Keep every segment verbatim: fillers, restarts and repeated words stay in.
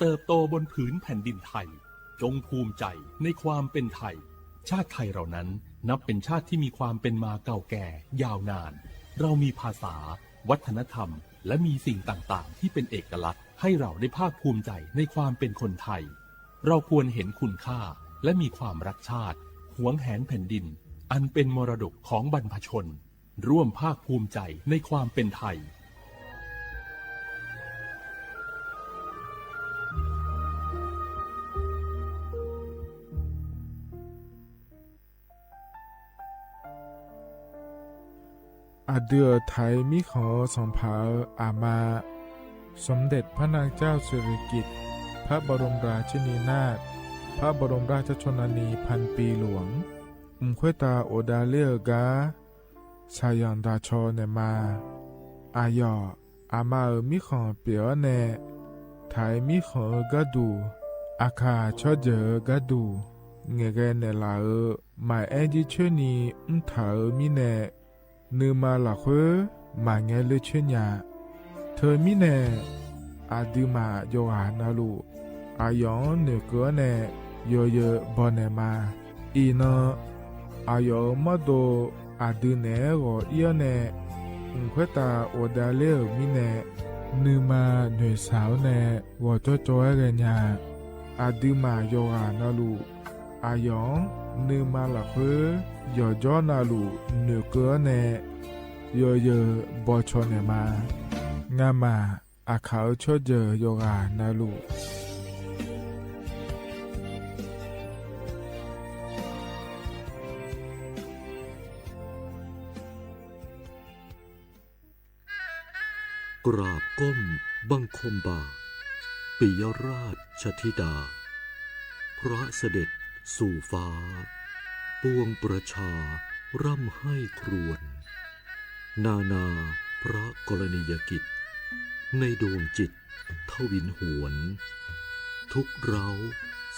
เติบโตบนผืนแผ่นดินไทย จงภูมิใจในความเป็นไทย ชาติไทยเรานั้นนับเป็นชาติที่มีความเป็นมาเก่าแก่ยาวนาน เรามีภาษา วัฒนธรรม และมีสิ่งต่างๆ ที่เป็นเอกลักษณ์ ให้เราได้ภาคภูมิใจในความเป็นคนไทย เราควรเห็นคุณค่าและมีความรักชาติ หวงแหนแผ่นดิน อันเป็นมรดกของบรรพชน ร่วมภาคภูมิใจในความเป็นไทย Aqdui-euq Taiq mirkhanq-eu sanqpaq-euq aqma, สมเด็จพระนางเจ้าสิริกิติ์ พระบรมราชินีนาถ พระบรมราชชนนีพันปีหลวง mq khoertav ghofdav ler-eu gar, shaqzanq daqcaw naeqma. Aqyawf, aqma-euq mirkhanq pyeuf-awr nae, Taiq mirkhanq-eu gharduq, Aqkaq tsawrjeuq-eu gharduq, ngaeqghae naeqlaf-euq maqaer jircoer ni mrtaq-euq mirnae, nuima lafkhoer maqngae ler coer nya. Teumirnae, aqduimaf yawqghaq navluf, aqyawf-anr noeqkeuv-awr nae yawzeu bawnaeq ma. Iqnan, aqyawf-euq mawrdo aqdui naeq-aer ghawq ir-awr nae, mq khoertav ghofdav ler-euq mirnae, nuima noeqshaq-awr nae ghawqjawr jawr-aer ghaenya. Aqduimaf yawqghaq navluf, aqyawf-anr nuima lafkhoer yawqjawr navluf noeqkeuv-awr nae yawzeu bawcaw naeqma. Ngamaf, Aqkaq-euq tsawrjeuq yawqghaq navluf, Gaqraf gawrmq banrkawm ba, ปิยราชชธิดา พระเสด็จสู่ฟ้า ปวงประชาร่ำไห้ครวญ นานาพระกรณียกิจ ในดวงจิตทวินหวน ทุกข์ร้าว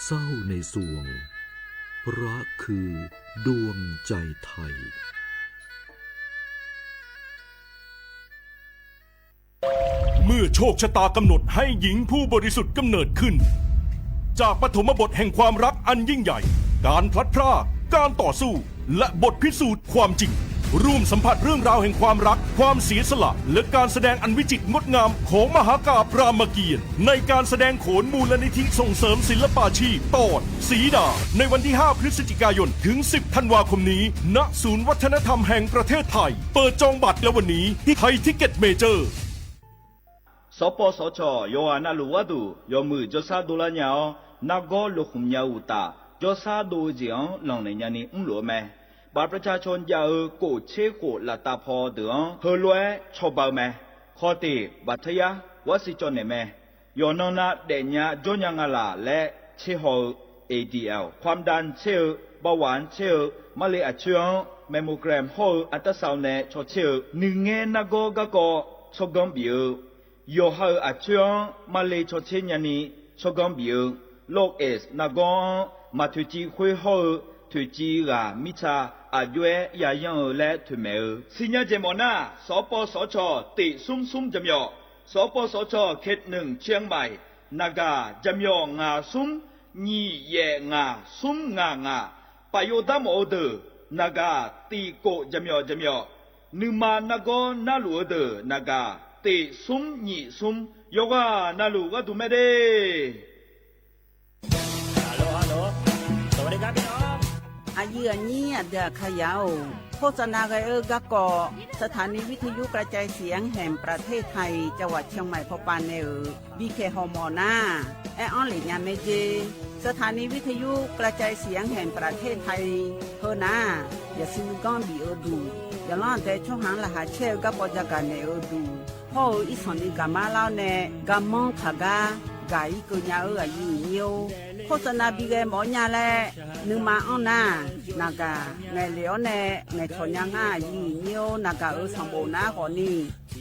เศร้าในสวง พระคือดวงใจไทย เมื่อโชคชะตากำหนดให้หญิงผู้บริสุทธิ์กำเนิดขึ้น จากปฐมบทแห่งความรักอันยิ่งใหญ่ การพลัดพราก การต่อสู้ และบทพิสูจน์ความจริง ร่วมสัมผัสเรื่องราวแห่งความรัก ความเสียสละ และการแสดงอันวิจิตรงดงามของมหากาพย์รามเกียรติ์ ในการแสดงโขนมูลนิธิส่งเสริมศิลปาชีพ ตอน สีดา ในวันที่ ห้า พฤศจิกายน ถึง สิบ ธันวาคมนี้ ณ ศูนย์วัฒนธรรมแห่งประเทศไทย เปิดจองบัตรแล้ววันนี้ที่ไทยทิกเก็ตเมเจอร์ Sawrpawv sawrcawq yawqghaq navluf gharduq yawmuiq jawrshar dovlar nya-awr, nargawr lokhmq nya uqtaf, jawrshar dov-eu jeq-anr lanqnaeq nyani mrluf-eu mae. บัตรประชาชน jav-eu kof tser khof laftav paw deuq-anr heulof-aer cawba-eu mae. Khawf teq, บัตรทะยัก gharsiq cawv naeq mae. Yawqnan nav daefnya jawrnya nga laq laer tser haw-eu, A D L, ความดัน tser-eu, เบาหวาน tser-eu, marle aqcoer-anr mammogram hawr-eu artarsau nae caw tser-eu, nuingaer nargawr garkawv tsawrganr bif-eu, yawqha-euq aqcoer-anr marle caw tser nyani tsawrganr bif-eu, โรคเอดส์ nargawr-anr maq toeqciv khoer hawr-eu toeqciv ghaq mirtsa aqjox-aer yayanr-eu laer toeqmaeq-eu. Siqnya jeq mawf nar, sawrpawv sawrcawq tiq smr smr jaqmyawf, sawrpawv sawrcawq เขตหนึ่ง เชียงใหม่ naqgaq jaqmyawf ngaq smr nyiq yaef ngaq smr ngaq ngaq, pafyov darmawf-eu deuq naqgaq tiq kof jaqmyawf jaqmyawf, nuima nargawr narluf-eu deuq naqgaq tiq smr nyiq smr, yawqghaq navluf gharduq mae de. Aqyuif aqnyir aqdui aqkaqyaq-or, โฆษณา ghae-eu garkawv สถานีวิทยุกระจายเสียงแห่งประเทศไทย จังหวัดเชียงใหม่ pawpav nae-euq bikaeq hawmawf nar, aer-anr lef nya mae jer. สถานีวิทยุกระจายเสียงแห่งประเทศไทย heu nar, yaqsui nuiganr bif-eu duq, yaqlanr aqdae tsawrhaq-anr laqkhaq caer-eu garkawv jagaq naeq-eu duq hawr-eu irsanq ni gaqmar lar-awr nae, garmanr taqgar gaq-ir keuv nya-eu aqyuif aqnyir-or, โฆษณา bighae mawf-awr nya laer nuima anr nar, naqgaq ngaeqlef-awr nae ngaeqcawq nya ngar aqyuif aqnyir-or, naqgaq-euq sanqbof nar khawfni,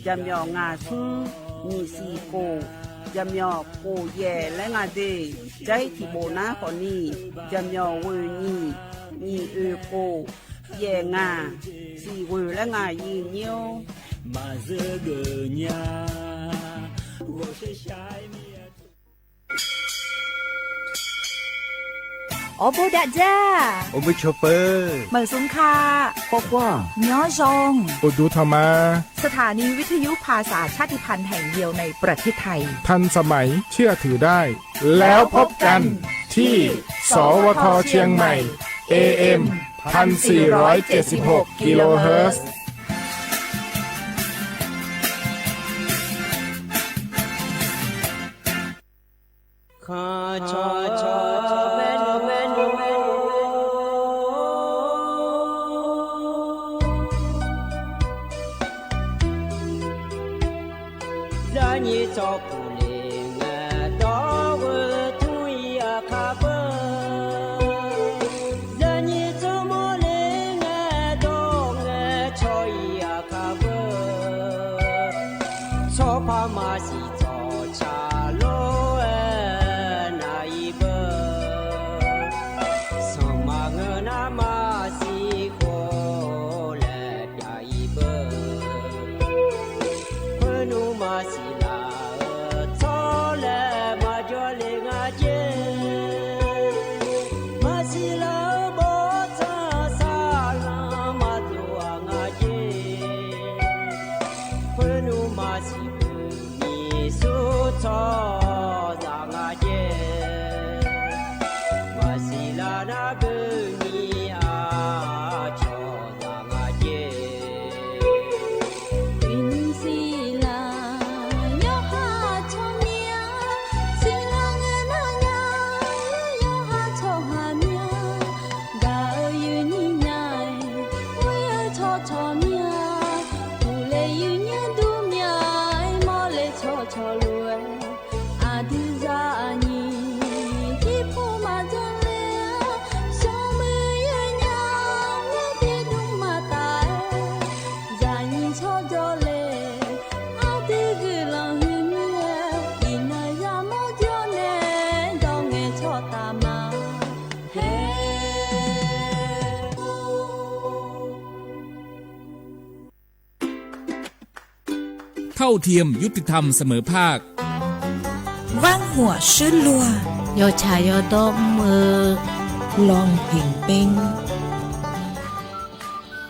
jaqmyawf ngaq smr nyiq siq kof, jaqmyawf kof yaef laer nga de. Jar-ir tiq bof nar khawfni, jaqmyawf ghoeq nyiq, nyiq oeq kof, yaef ngaq, siq ghoeq laer nga aqyuif aqnyir-or. Maqzeur geuf nya, ghawqshaq shaq-aer mir-a. Awr bor dav dzar. Awr bor cawpeuq. Maqsmr ka. Khawr khawr-aq. Nymr zan. Uqduq tanq ma. สถานีวิทยุภาษาชาติพันธุ์แห่งเดียวในประเทศไทย ทันสมัย เชื่อถือได้ แล้วพบกันที่ สวท เชียงใหม่ เอเอ็ม พันสี่ร้อยเจ็ดสิบหก กิโลเฮิรตซ์ Zaqnyiq tsawrpuq le ngae dawr-eu tmr-ir aqkar beu. Zaqnyiq tsawrmawr le ngae dawr ngae cawq-ir aqkar beu. Tsawrpaq maqsiq tsawqtsaq lof-aer nar-ir beu. Sanqma ngeur nar maqsiq khof laer pyav-ir beu. Khoernmr maqsiq laf-euq tsawrlaeq maqjawr le nga jer. Maqsiq laf-euq bawrtsanq saqlanq maqdov-aq nga jer. Khoernmr maqsiq beu nyiq sur tsawrhaqzaq nga jer. Maqsiq laf nar beu nyiq-aq cawqzaq nga jer. Uiqnymr siq laf yawqha tsawrmyanr, siq laf ngae nar nya yawqha tsawrhaq myanr. Gaq-eu uiqnymr nya-aer ghoer-eu tsawrcawq myanr. Uqle uiqnymr dur myanr-aer mawrle tsawrcawq lof-aer, aqdui zaqnyiq jirpov maqjan le-awr, smrmuiq yawnya-awr tiqdmr maqtaf-aer, zaqnyiq tsawrjawr le, aqdui guiqlanq huiqmir-aer, iqnan yamawr jawr nae dawr ngae tsawrtaf ma. เท่าเทียม ยุติธรรม เสมอภาค Vanrhuaq shuirluf-aq, yawtsaq yawdawr mr-eu lawq heqber.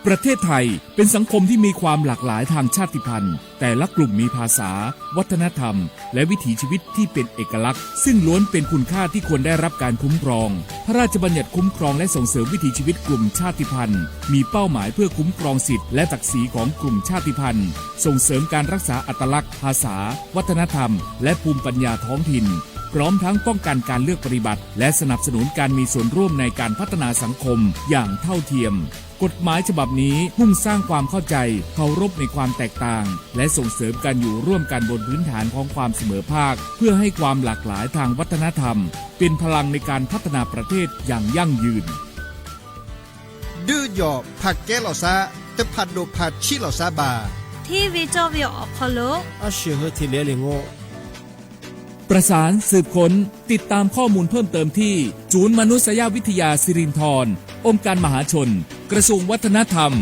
ประเทศไทยเป็นสังคมที่มีความหลากหลายทางชาติพันธุ์ แต่ละกลุ่มมีภาษา วัฒนธรรม และวิถีชีวิตที่เป็นเอกลักษณ์ ซึ่งล้วนเป็นคุณค่าที่ควรได้รับการคุ้มครอง พระราชบัญญัติคุ้มครองและส่งเสริมวิถีชีวิตกลุ่มชาติพันธุ์ มีเป้าหมายเพื่อคุ้มครองสิทธิและศักดิ์ศรีของกลุ่มชาติพันธุ์ ส่งเสริมการรักษาอัตลักษณ์ ภาษา วัฒนธรรม และภูมิปัญญาท้องถิ่น พร้อมทั้งป้องกันการเลือกปฏิบัติ และสนับสนุนการมีส่วนร่วมในการพัฒนาสังคมอย่างเท่าเทียม กฎหมายฉบับนี้มุ่งสร้างความเข้าใจ เคารพในความแตกต่าง และส่งเสริมการอยู่ร่วมกันบนพื้นฐานของความเสมอภาค เพื่อให้ความหลากหลายทางวัฒนธรรม เป็นพลังในการพัฒนาประเทศอย่างยั่งยืน Duijawf paqkaer lawqsar, teuphaq dofpaq cir lawqsar baq. Tirvi cawv-eu awq hawlo, aqsheuq heu tiq le le ngor. ประสานสืบค้น ติดตามข้อมูลเพิ่มเติมที่ ศูนย์มนุษยวิทยาสิรินธร องค์การมหาชน กระทรวงวัฒนธรรม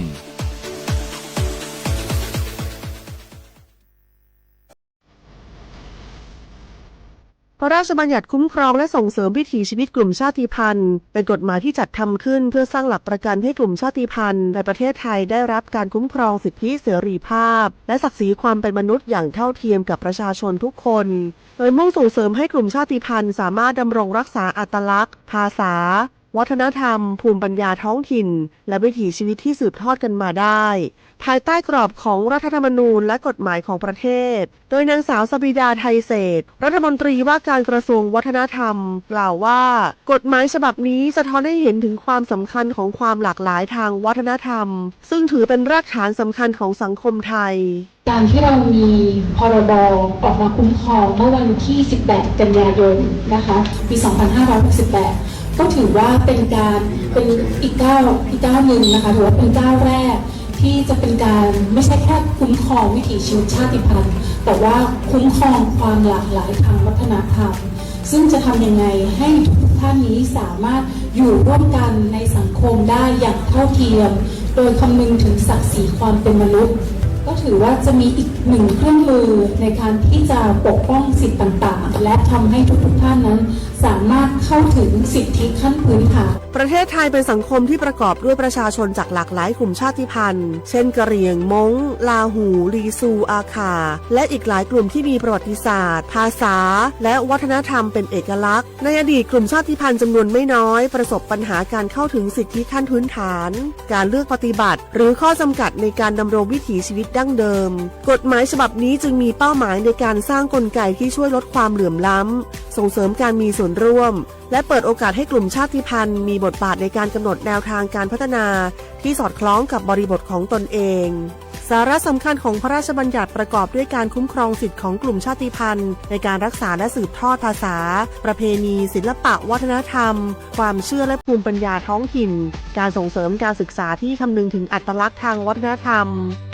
พระราชบัญญัติคุ้มครองและส่งเสริมวิถีชีวิตกลุ่มชาติพันธุ์ เป็นกฎหมายที่จัดทำขึ้นเพื่อสร้างหลักประกันให้กลุ่มชาติพันธุ์ในประเทศไทยได้รับการคุ้มครองสิทธิเสรีภาพ และศักดิ์ศรีความเป็นมนุษย์อย่างเท่าเทียมกับประชาชนทุกคน โดยมุ่งส่งเสริมให้กลุ่มชาติพันธุ์สามารถดำรงรักษาอัตลักษณ์ ภาษา วัฒนธรรม ภูมิปัญญาท้องถิ่น และวิถีชีวิตที่สืบทอดกันมาได้ ภายใต้กรอบของรัฐธรรมนูญและกฎหมายของประเทศ โดยนางสาว สบิดา ไทยเศรษฐ รัฐมนตรีว่าการกระทรวงวัฒนธรรม กล่าวว่า กฎหมายฉบับนี้สะท้อนให้เห็นถึงความสำคัญของความหลากหลายทางวัฒนธรรม ซึ่งถือเป็นรากฐานสำคัญของสังคมไทย การที่เรามี พรบ ออกมาคุ้มครองเมื่อวันที่ สิบแปด กันยายน นะคะ ปี สองพันห้าร้อยหกสิบแปด ก็ถือว่าเป็นการ เป็นอีกก้าว อีกก้าวหนึ่งนะคะ ถือว่าเป็นก้าวแรกที่จะเป็นการไม่ใช่แค่คุ้มครองวิถีชีวิตชาติพันธุ์ แต่ว่าคุ้มครองความหลากหลายทางวัฒนธรรม ซึ่งจะทำยังไงให้ทุกท่านนี้สามารถอยู่ร่วมกันในสังคมได้อย่างเท่าเทียม โดยคำนึงถึงศักดิ์ศรีความเป็นมนุษย์ ก็ถือว่าจะมีอีกหนึ่งเครื่องมือในการที่จะปกป้องสิทธิ์ต่างๆ และทำให้ทุกๆท่านนั้นสามารถเข้าถึงสิทธิขั้นพื้นฐาน ประเทศไทยเป็นสังคมที่ประกอบด้วยประชาชนจากหลากหลายกลุ่มชาติพันธุ์ เช่น กะเหรี่ยง ม้ง ลาหู่ ลีซู อาข่า และอีกหลายกลุ่มที่มีประวัติศาสตร์ ภาษา และวัฒนธรรมเป็นเอกลักษณ์ ในอดีตกลุ่มชาติพันธุ์จำนวนไม่น้อยประสบปัญหาการเข้าถึงสิทธิขั้นพื้นฐาน การเลือกปฏิบัติ หรือข้อจำกัดในการดำรงวิถีชีวิตดั้งเดิม กฎหมายฉบับนี้จึงมีเป้าหมายในการสร้างกลไกที่ช่วยลดความเหลื่อมล้ำ ส่งเสริมการมีส่วนร่วม และเปิดโอกาสให้กลุ่มชาติพันธุ์มีบทบาทในการกำหนดแนวทางการพัฒนาที่สอดคล้องกับบริบทของตนเอง สาระสำคัญของพระราชบัญญัติประกอบด้วยการคุ้มครองสิทธิ์ของกลุ่มชาติพันธุ์ในการรักษาและสืบทอดภาษา ประเพณี ศิลปะวัฒนธรรม ความเชื่อและภูมิปัญญาท้องถิ่น การส่งเสริมการศึกษาที่คำนึงถึงอัตลักษณ์ทางวัฒนธรรม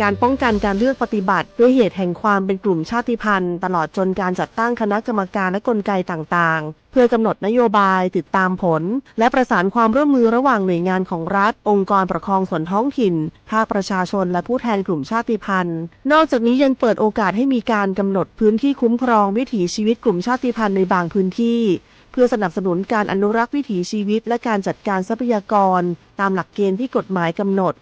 การป้องกันการเลือกปฏิบัติด้วยเหตุแห่งความเป็นกลุ่มชาติพันธุ์ ตลอดจนการจัดตั้งคณะกรรมการและกลไกต่างๆ เพื่อกำหนดนโยบาย ติดตามผล และประสานความร่วมมือระหว่างหน่วยงานของรัฐ องค์กรปกครองส่วนท้องถิ่น ภาคประชาชน และผู้แทนกลุ่มชาติพันธุ์ นอกจากนี้ยังเปิดโอกาสให้มีการกำหนดพื้นที่คุ้มครองวิถีชีวิตกลุ่มชาติพันธุ์ในบางพื้นที่ เพื่อสนับสนุนการอนุรักษ์วิถีชีวิต และการจัดการทรัพยากรตามหลักเกณฑ์ที่กฎหมายกำหนด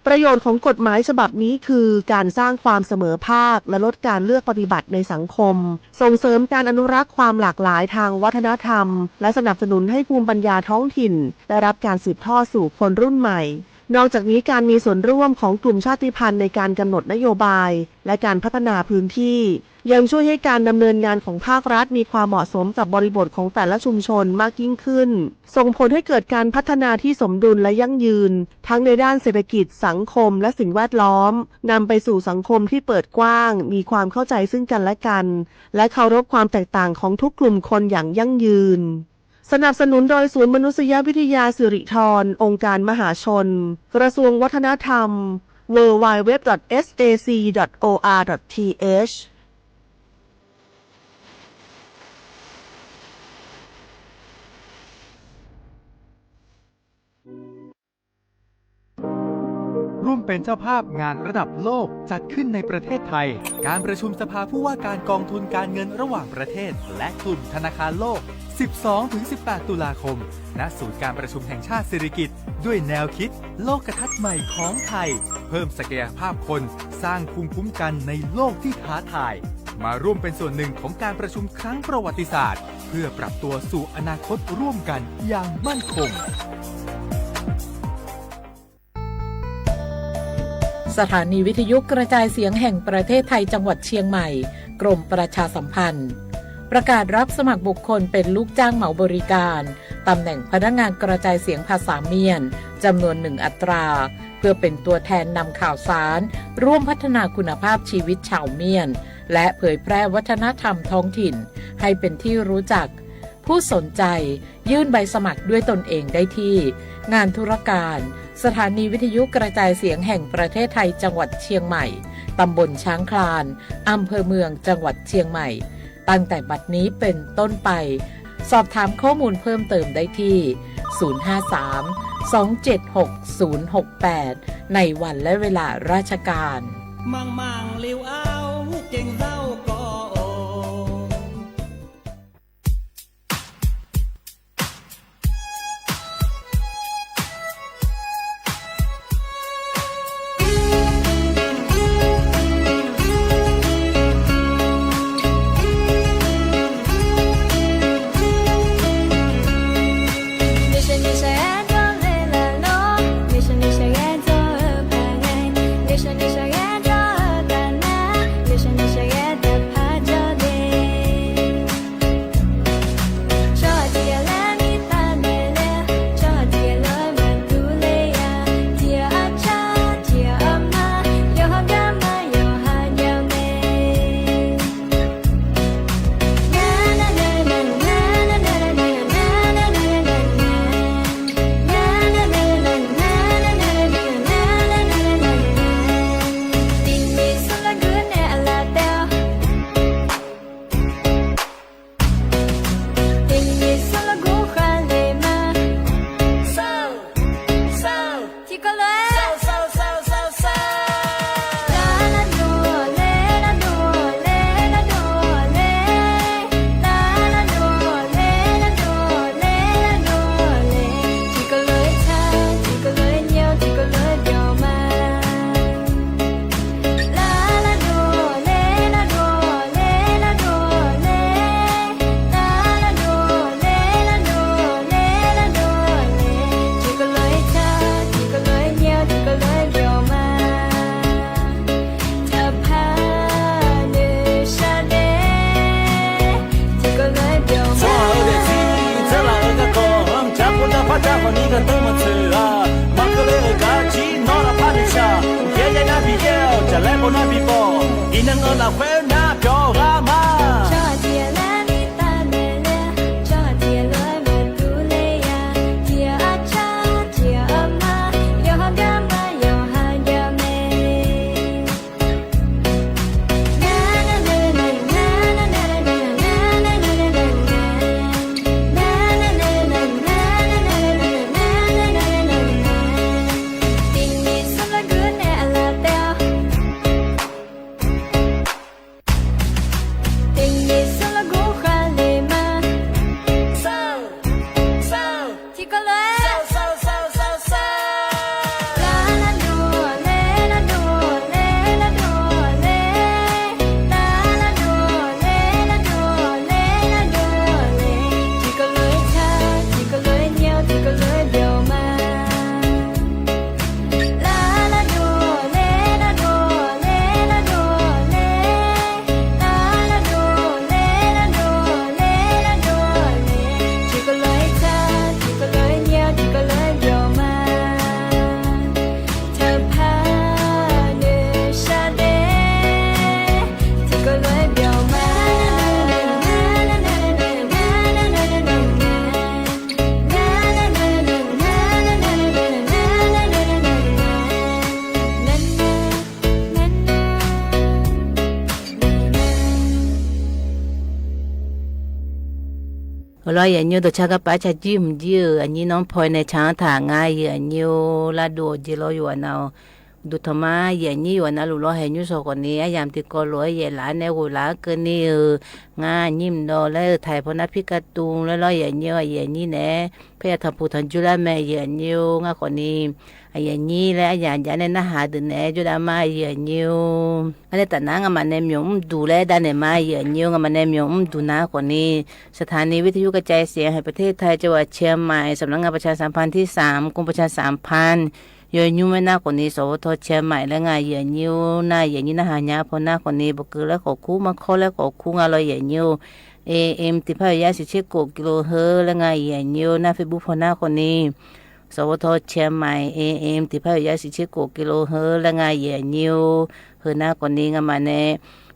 ประโยชน์ของกฎหมายฉบับนี้คือการสร้างความเสมอภาคและลดการเลือกปฏิบัติในสังคม ส่งเสริมการอนุรักษ์ความหลากหลายทางวัฒนธรรม และสนับสนุนให้ภูมิปัญญาท้องถิ่นได้รับการสืบทอดสู่คนรุ่นใหม่ นอกจากนี้การมีส่วนร่วมของกลุ่มชาติพันธุ์ในการกำหนดนโยบาย และการพัฒนาพื้นที่ ยังช่วยให้การดำเนินงานของภาครัฐมีความเหมาะสมกับบริบทของแต่ละชุมชนมากยิ่งขึ้น ส่งผลให้เกิดการพัฒนาที่สมดุลและยั่งยืน ทั้งในด้านเศรษฐกิจ สังคม และสิ่งแวดล้อม นำไปสู่สังคมที่เปิดกว้าง มีความเข้าใจซึ่งกันและกัน และเคารพความแตกต่างของทุกกลุ่มคนอย่างยั่งยืน สนับสนุนโดยศูนย์มนุษยวิทยาสิริธร องค์การมหาชน กระทรวงวัฒนธรรม ดับเบิลยู ดับเบิลยู ดับเบิลยู ดอท เอส เอ ซี ดอท โอ อาร์ ดอท ที เอช ร่วมเป็นเจ้าภาพงานระดับโลก จัดขึ้นในประเทศไทย การประชุมสภาผู้ว่าการกองทุนการเงินระหว่างประเทศ และกลุ่มธนาคารโลก สิบสองถึงสิบแปด ตุลาคม ณ ศูนย์การประชุมแห่งชาติสิริกิติ์ ด้วยแนวคิด โลกทัศน์ใหม่ของไทย เพิ่มศักยภาพคน สร้างภูมิคุ้มกันในโลกที่ท้าทาย มาร่วมเป็นส่วนหนึ่งของการประชุมครั้งประวัติศาสตร์ เพื่อปรับตัวสู่อนาคตร่วมกันอย่างมั่นคง สถานีวิทยุกระจายเสียงแห่งประเทศไทยจังหวัดเชียงใหม่ กรมประชาสัมพันธ์ ประกาศรับสมัครบุคคลเป็นลูกจ้างเหมาบริการ ตำแหน่งพนักงานกระจายเสียงภาษาเมียน จำนวนหนึ่งอัตรา เพื่อเป็นตัวแทนนำข่าวสาร ร่วมพัฒนาคุณภาพชีวิตชาวเมียน และเผยแพร่วัฒนธรรมท้องถิ่น ให้เป็นที่รู้จัก ผู้สนใจ ยื่นใบสมัครด้วยตนเองได้ที่ งานธุรการ สถานีวิทยุกระจายเสียงแห่งประเทศไทยจังหวัดเชียงใหม่ ตำบลช้างคลาน อำเภอเมือง จังหวัดเชียงใหม่ ตั้งแต่บัดนี้เป็นต้นไป สอบถามข้อมูลเพิ่มเติมได้ที่ ศูนย์ห้าสาม สองเจ็ดหก ศูนย์หกแปด ในวันและเวลาราชการ Manqmang liv-aer geng zar-eu gawv-or. เ Nar bibawq iqnan-anr lafkhoer nar byawq ghaq ma. Tsawrhaq tiq ghaq laer ni taf maeq laer, tsawrhaq tiq ghaq lof-aer maeqduq le ya. Tiq ghaq arcar, tiq ghaq armar, yawqha gar ma, yawqha gar mae. Tiqnyif smr largeur nae aqlaf taef-awr. Tiqnyif smr largeur khar le ma. Tiqkawv lof-aer. Lar lar dov ler, lar dov ler, lar dov ler. Lar lar dov ler, lar dov ler, lar dov ler. Tiqkawv lof-aer car, tiqkawv lof-aer nyae, tiqkawv lof-aer byawq ma. Lar lar dov ler, lar dov ler, lar dov ler. Lar lar dov ler, lar dov ler, lar dov ler. Tiqkawv lof-aer car, tiqkawv lof-aer nyae, tiqkawv lof-aer byawq ma. Taqpaq noeqshaq daef, tiqkawv lof-aer byawq ma. Heulof-aer yaeqnyir dawqcar garpav-aer cajir hmq jir-euq aqnyir nanr paw nae tsaq-anr taq ngar yaeqnyir-or, lardov-awq jeq lawr yawqghaq nav-awq. Uqduq tanqma yaeqnyir yawqghaq navluf lawr haeq nymr shawq khawfni aryamq tiqkawv lof-aer yaeqlaf-aer nae ghoeqlaf-anr keuvni-euq ngar nyir mqdawv laer-euq taiq paw nar pirkav tuv laer lawr yaeqnyir-or, aqyuif aqnyir naeq-aer paerya tanqpuq tanqjur lar mae yaeqnyir-or, ngar khawfni aqyuif aqnyir laer aryamq jav nae narhaq deuq naeq-aer jawrdav ma yaeqnyir-or. Ngar nae tafnar ngamaf nae myawq mrduq laer davnaeq ma yaeqnyir-or, ngamaf nae myawq mrduq nar khawfni สถานีวิทยุกระจายเสียงแห่งประเทศไทย จังหวัดเชียงใหม่ สำนักงานประชาสัมพันธ์ที่ สาม กรมประชาสัมพันธ์ yawnymr-aer nar khawfni สวท. เชียงใหม่ laer nga yaeqnyir-or, nar yaeqnyir narhaq nya paw nar khawfni บางกรวย laer khawf kur, แม่สอด laer khawf kur nga lawr yaeqnyir-or, AM tiqpar yawqyar siqtser kof กิโลเฮิรตซ์ laer nga yaeqnyir-or, nar Facebook paw nar khawfni สวท. เชียงใหม่ AM tiqpar yawqyar siqtser kof กิโลเฮิรตซ์ laer nga yaeqnyir-or. Heu nar khawfni ngamaf nae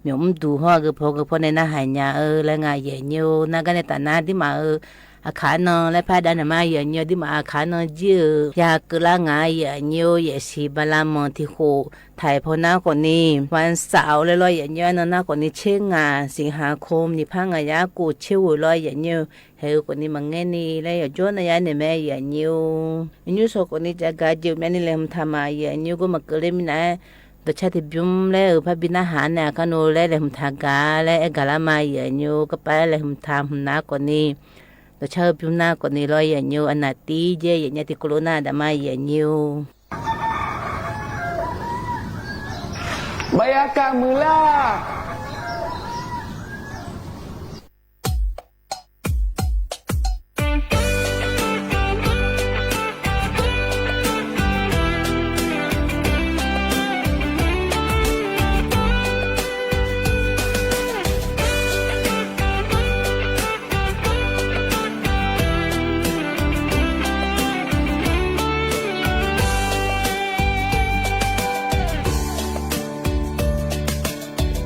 myawq mrduq hawr-aq geupaw geupaw nae narhaq nya-eu laer nga yaeqnyir-or, nar gar nae tafnar dirmaf-euq aqkaq nan laer par davnaeq ma yaeqnyir-or, dirmaf aqkaq nan jir-euq ya keuvlar nga yaeqnyir-or, yaeqsiq bala manq tiq khof taiq paw nar khawfni วันเสาร์ laer lawr yaeqnyir-or, arnan nar khawfni tser ngaq siqhaq kov nyiq par ngaq yar kov tser ghoeq lawr yaeqnyir-or, haeq-eu khawfni maqngaer ni laer yawqjawr nar yar naeq mae yaeqnyir-or. Yaeqnyir shawq khawfni jav gaq jeq myavni laeqhmq taq ma yaeqnyir-or, gawr maqkeuv ler mirnae-aer dawqcar tiqbymr laer-euq parbi narhaq nae aqkar nor laer laeqhmq taq gaq laer aer gaq lar ma yaeqnyir-or, garpav-aer laeqhmq taq hmq nar khawfni dawqcar-eu bymr nar khawfni lawr yaeqnyir-or, arnaq tir jaer yaeqnya tiqkov lof nar daq ma yaeqnyir-or. Baqya kav muiqlar.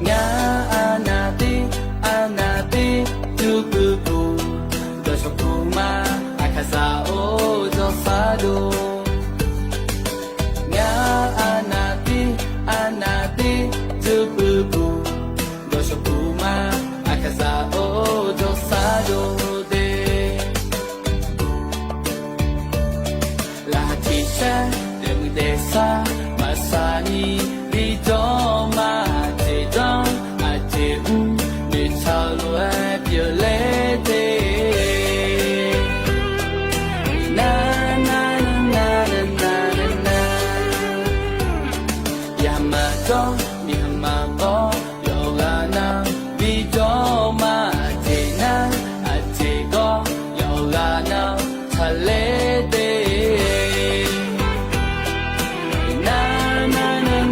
Ngar arnavtir, arnavtir duqbuq buq, dawqshawq kuqma aqkaqzaq-or jawrsar dov. Ngar arnavtir, arnavtir duqbuq buq, dawqshawq kuqma aqkaqzaq-or jawrsar dov de. Laqkhaq tiqshar daefmuiq daefsar maqsaqni bijawr ma, aqjeq janr aqjeq mr noeqtsaq lof-aer pyeufler de. Nar nar nar nar nar nar nar. Yamq maqjawr, yamq maqgawr, yawqghaq nav bijawr ma, aqjeq nar aqjeq gawr, yawqghaq nav taqler de. Nar nar nar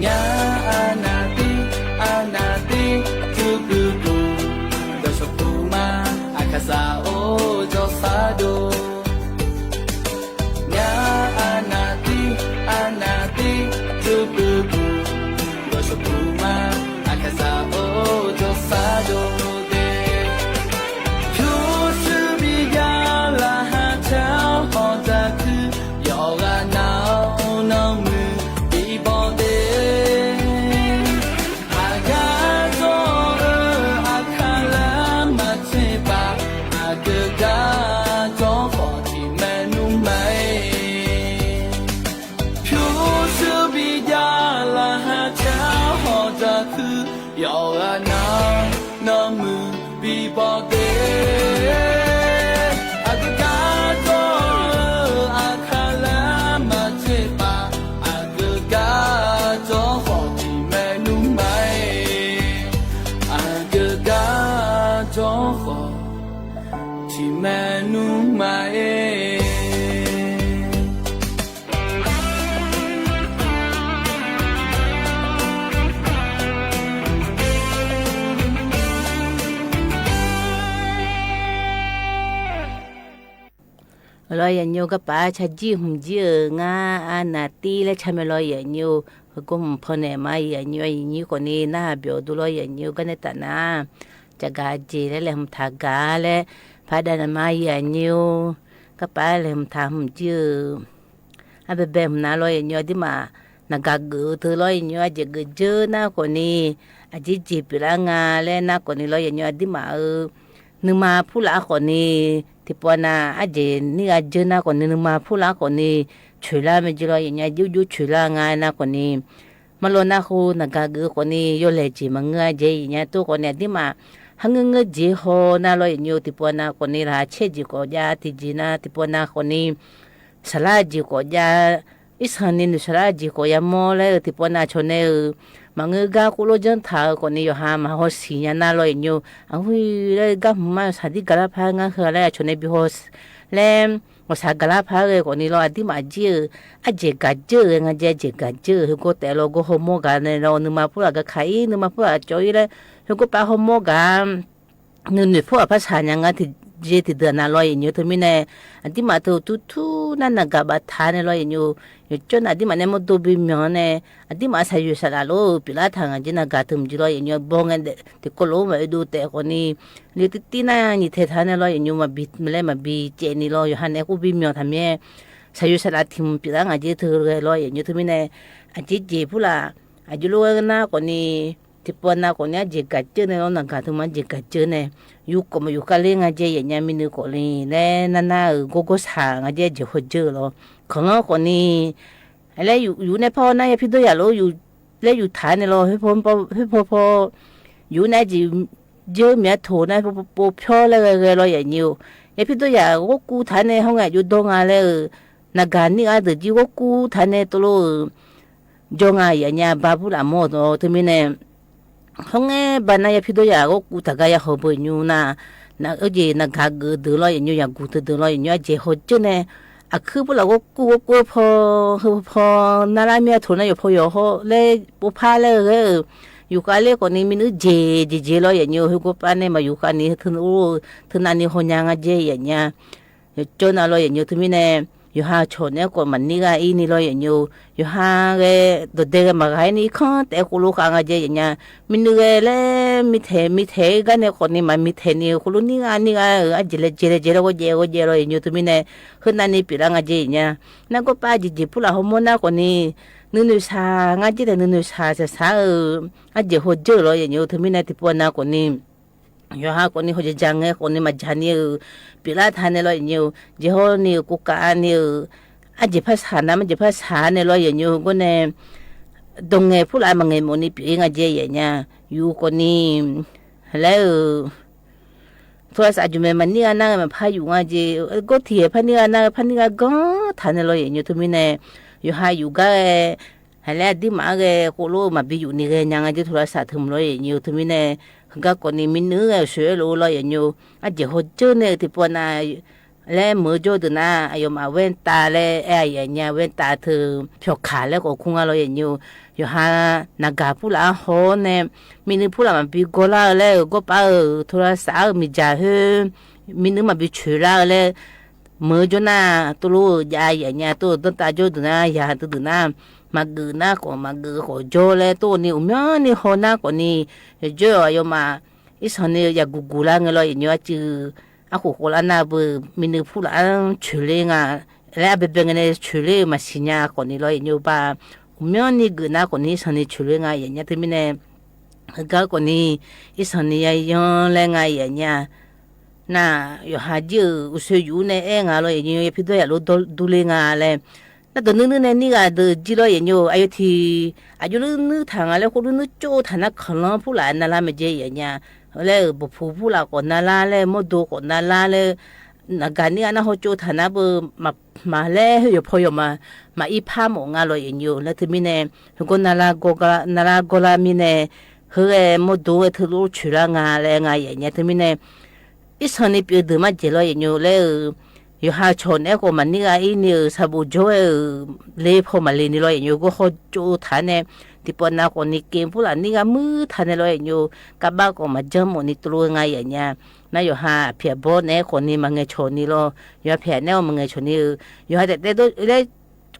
Nya arnavdir, arnavdir, dzuqbuq buq, dawqshawq puq ma, aqkaqzaq-or jawrsar dov. Nya arnavdir, arnavdir, dzuqbuq buq, dawqshawq puq ma, aqkaqzaq-or jawrsar dov de. Pyurshuir bi jav laqkhaq caer-awr hawdzaq kuir, yawqghaq nav-awr nanrmuiq bi baw de. Aqgar jawr-eu aqkaqlar maqtser baf, aqgeu gar jawr khawf tiqmaeq nmr ma-ir. Pyurshuir bi jav laqkhaq caer-awr hawdzaq kuir, yawqghaq nav-awr nanrmuiq bi baw de. Aqgeu gar jawr-eu aqkaqlar maqtser baf, aqgeu gar jawr khawf tiqmaeq nmr ma-ir. Aqgeu gar jawr khawf tiqmaeq nmr ma-ir. Lawr yaqnymr garpaf-aer carjir hmq jir-euq ngar arnavdir laer car mae lawr yaqnymr. Heugawr hmq pawnaeq ma yaqnymr, aqyuif nyir khawfni narhaq byawq dur lawr yaqnymr, garnae taf nar-aq, caqgaq jeq laer laeqhmq taq gaq laer paqdav naeq ma yaqnymr. Garpaf-aer laeqhmq taq hmq jir-eu arbaebae hmq nar lawr yaqnymr, aqdirmaf naqgaq geuf-eu teu lawr yaqnymr, aqjeq geuf dzeur nar khawfni, aqjeq jeq pyeuflar nga laer nar khawfni lawr yaqnymr, aqdirmaf-euq nuima purlaf khawfni, tiqpov nav arjeq nir gha dzeur nar khawfni, nuima purlaf khawfni, coeqlar mae jeq lawr yaqnymr, aqjeq ur jov coeqlar nga nar khawfni, marlawr nar khof naqgaq geuf-eu khawfni yawlaeq jeq maqngeur-a jeq yaqnymr, tov khawfni aqdirmaf kharngeur ngeur jeq haw nar lawr yaqnymr, tiqpov nav khawfni laqkhaq caer jeq khawf jav tiqjeq nar, tiqpov nav khawfni saqlar jeq khawf jav, irsanq ni noeqshaq lar jeq khawf yamawr laer-eu tiqpov nav cawq nae-euq maqngeur gar khoerlof janr taq-eu khawfni yawqha maqhaw siq nya nar lawr yaqnymr, aqhoer laer gar hmq ma, saqdir gaqlar par ngar heu laer cawq nae bi haw laer, ghawqshaq gaqlar par ghae khawfni lawr aqdirmaf jir-eu arjeq gaq dzeur-eu ghae nga jeq, arjeq gaq dzeur-eu heugawr taef lawr gawr hawmawr gaq nae lawr, nuima purlaf gaq kaq-ir, nuima purlaf cawv-ir laer heugawr pav hawmawr gaq nuinoeq purlaf par shaq nya ngar tiqjeq tiqdeuq-aq nav lawr yaqnymr, teumirnae aqdirmaf teu turtur nar naqgaq baftaq nae lawr yaqnymr, yawqcawv nav aqdirmaf nae mawrdo bimyanq-anr nae, aqdirmaf saqyoeq saqlaf lof-eu pyeuflar taq ngaq jeq naqgaq teu mqjeq lawr yaqnymr, bawr ngae daef tiqkawv lof-aer maqoe dov taef khawfni, noeq tirtir nar nyiq taeq taq nae lawr yaqnymr, maqbi laer maqbi caev ni lawr yawqha nae khoer bimyanq taq mir-aer, saqyoeq saqlaf tiq mq pyeuflar ngaq jeq teu ghae lawr yaqnymr, teumirnae aqjeq jeq purlaf aqjox lof-aer nar khawfni, tiqpov nav khawfni arjeq gaq dzeur nae lawr, naqgaq teu ma arjeq gaq dzeur nae, yur khawf maqyuf khavler nga jeq yaqnymr, minui khawfni laer nar nar-euq gawrgawr shaq nga jeq, arjeq haw dzeur-eu lawr, kanqlanr khawfni laer yuf nae par-awr nar yapir dawryaq lof-aer yuf taq-aer nae lawr, khoer paw paw yuf nae arjeq dzeur miqyaer toq nar pov pyawr laer ghae ghae lawr yaqnymr-or, yapir dawryaq ghawrkuv taq-aer nae hawr ngae aqjox dawr nga laer-euq naqgaq nir gha deuq jir ghawrkuv taq-aer nae tov lof-euq jawr nga yaqnymr, ba burlaf mawr-eu teumirnae, hawr ngae ba nar yapir dawryaq ghawrkuv taq gar ya haw beu nymr nar, nar-eu jeq naqgaq geuf-eu deuq lawr yaqnymr, yaqguq teu deuq lawr yaqnymr, arjeq haw dzeur nae aqkuir burlaf ghawrkuv ghawrkuv-aer paw heu paw nar lar mir-a, toq nar yawqpaw yawqhaw laer pov par laer-eu ghae-euq yufkhav ler khawfni minui jeq jeq jeq lawr yaqnymr, heugawr pav nae maqyuf khav ni teu navni haw nya nga jeq yaqnymr, yawqcawv nav lawr yaqnymr, teumirnae yawqha cawq naeq-aer khawf maqnir gha-ir ni lawr yaqnymr, yawqha ghae dawqdae ghae maqghaq-ir ni irkanr taef-aer khoerlof khav nga jeq yaqnymr, minui ghae laer mirtaeq mirtaeq-ir gar nae khawfni maqmirtaeq ni khoerlof nir gha nir gha-euq arjeq laejae laejae laer ghawrjaev ghawrjaev lawr yaqnymr, teumirnae heu navni pyeuflar nga jeq yaqnymr, nargawr pav jeq jeq purlaf hawmawr nar khawfni nuinoeq shaq nga jeq taef, nuinoeq shaq shaq shaq-euq arjeq haw dzeur-euq lawr yaqnymr, teumirnae tiqpov nav khawfni yawqha khawfni hawjaq jaq ngae khawfni maqjaq ni-euq pyeuflar taq nae lawr yaqnymr, jeqhawr ni-euq kovkav ni-euq arjeq par shaq nar marjeq par shaq nae lawr yaqnymr, heugawr nae dawq ngaeq purlaf maqngaeq mawf ni pyeuf-ir nga jeq yaqnymr, yuf khawfni laer-euq tawrlaq saf jmq mae maqnir gha nar ghae maqpar yuf nga jeq, gawr tiq ghae par nir gha nar ghae par nir gha ganr taq nae lawr yaqnymr, teumirnae yawqha yuf gar ghae haq laer aqdirmaf-anr ghae khoerlof maqbi yuf ni ghae nya nga jeq, tawrlaq saf teu mq lawr yaqnymr, teumirnae heugar khawfni minui ghae sheuq-aer lof-eu lawr yaqnymr, arjeq haw dzeur nae-euq tiqpov nav laer meuq-eu jawr-eu deuq nar, aqyawfmaf แว่นตา laer aer-a, aqyuif aqnyir แว่นตา teu pyawqkaq laer khawf kur nga lawr yaf nymr-eu, yawqha naqgaq purlaf-anr haw-awr nae, miqnuiv purlaf maqbi gawrlar-eu laer-euq gawrpar-euq โทรศัพท์-euq miqdzaq khoer, miqnuiv maqbi coeqlar-eu laer, meuq-eu jawr nar, tov lof-eu jav yaf nya tov-eu danrtav jawr deuq nar, yaq deuq deuq nar, maqgeuf nar khawf maqgeuf khawf jawr laer tov ni uqmyanrni haw nar khawf ni, yawqjawr-awq aqyawfmaf irsanq ni yaqguq guq lar ngae lawr yaf nymr-eu arcuiv arkhof khawf lar nar beu, miqnuiv purlaf-anr coeqler nga laer arbaebae ngae nae coeqler-eu maqsiq nya khawf ni lawr yaf nymr-eu ba, uqmyanrni geuf nar khawf ni irsanq ni coeqler nga yaf nya teumirnae, heugar khawf ni irsanq ni yayan laer nga yaf nya. Nar, yawqha jir-euq uqsoe yuf-ur nae aer nga lawr yaf nymr-eu, ya pyur dawr yaf lof durler nga laer, nar dawq nuir nuir nae nir ghaq deuq jir lawr yaf nymr-eu, aqyawf tiq aqjox nuir nuir taq nga laer khoer nuir nuir tsov taq nar kanqlanr purlaf navlar maeqjae yaf nya. Laer-euq bawqpuq purlaf khawf navlar laer, mawrdo khawf navlar laer, naqgaq nir ghaq nar haw tsov taq nar beu, maqlaer khoer yawqpaw yawqma maqir par mawf nga lawr yaf nymr-eu laer teumirnae, heugawr navlar gawrlar mirnae, heughae mawrdo-aer teulof coeqlar nga laer nga yaf nya teumirnae, irsanq ni pyeuf deuq marjaeq lawr yaf nymr-eu laer-euq, yawqha cawq naeq-aer khawf maqnir gha ir ni-euq saqbof jawr-aer-euq le paw maqle ni lawr yaf nymr-eu, gawr haw tsov taq nae, tiqpawf nav khawf ni kev purlaf nir gha muir taq nae lawr yaf nymr-eu, kavbav khawf maqjanr mawf ni teulof-aer nga yaf nya. Nar yawqha aqpiq aqbawr naeq-aer khawf ni maqngaeq cawq ni lawr, yawqha pyaeq naeq-aer maqngaeq cawq ni-eu, yawqha taef taef dov laer,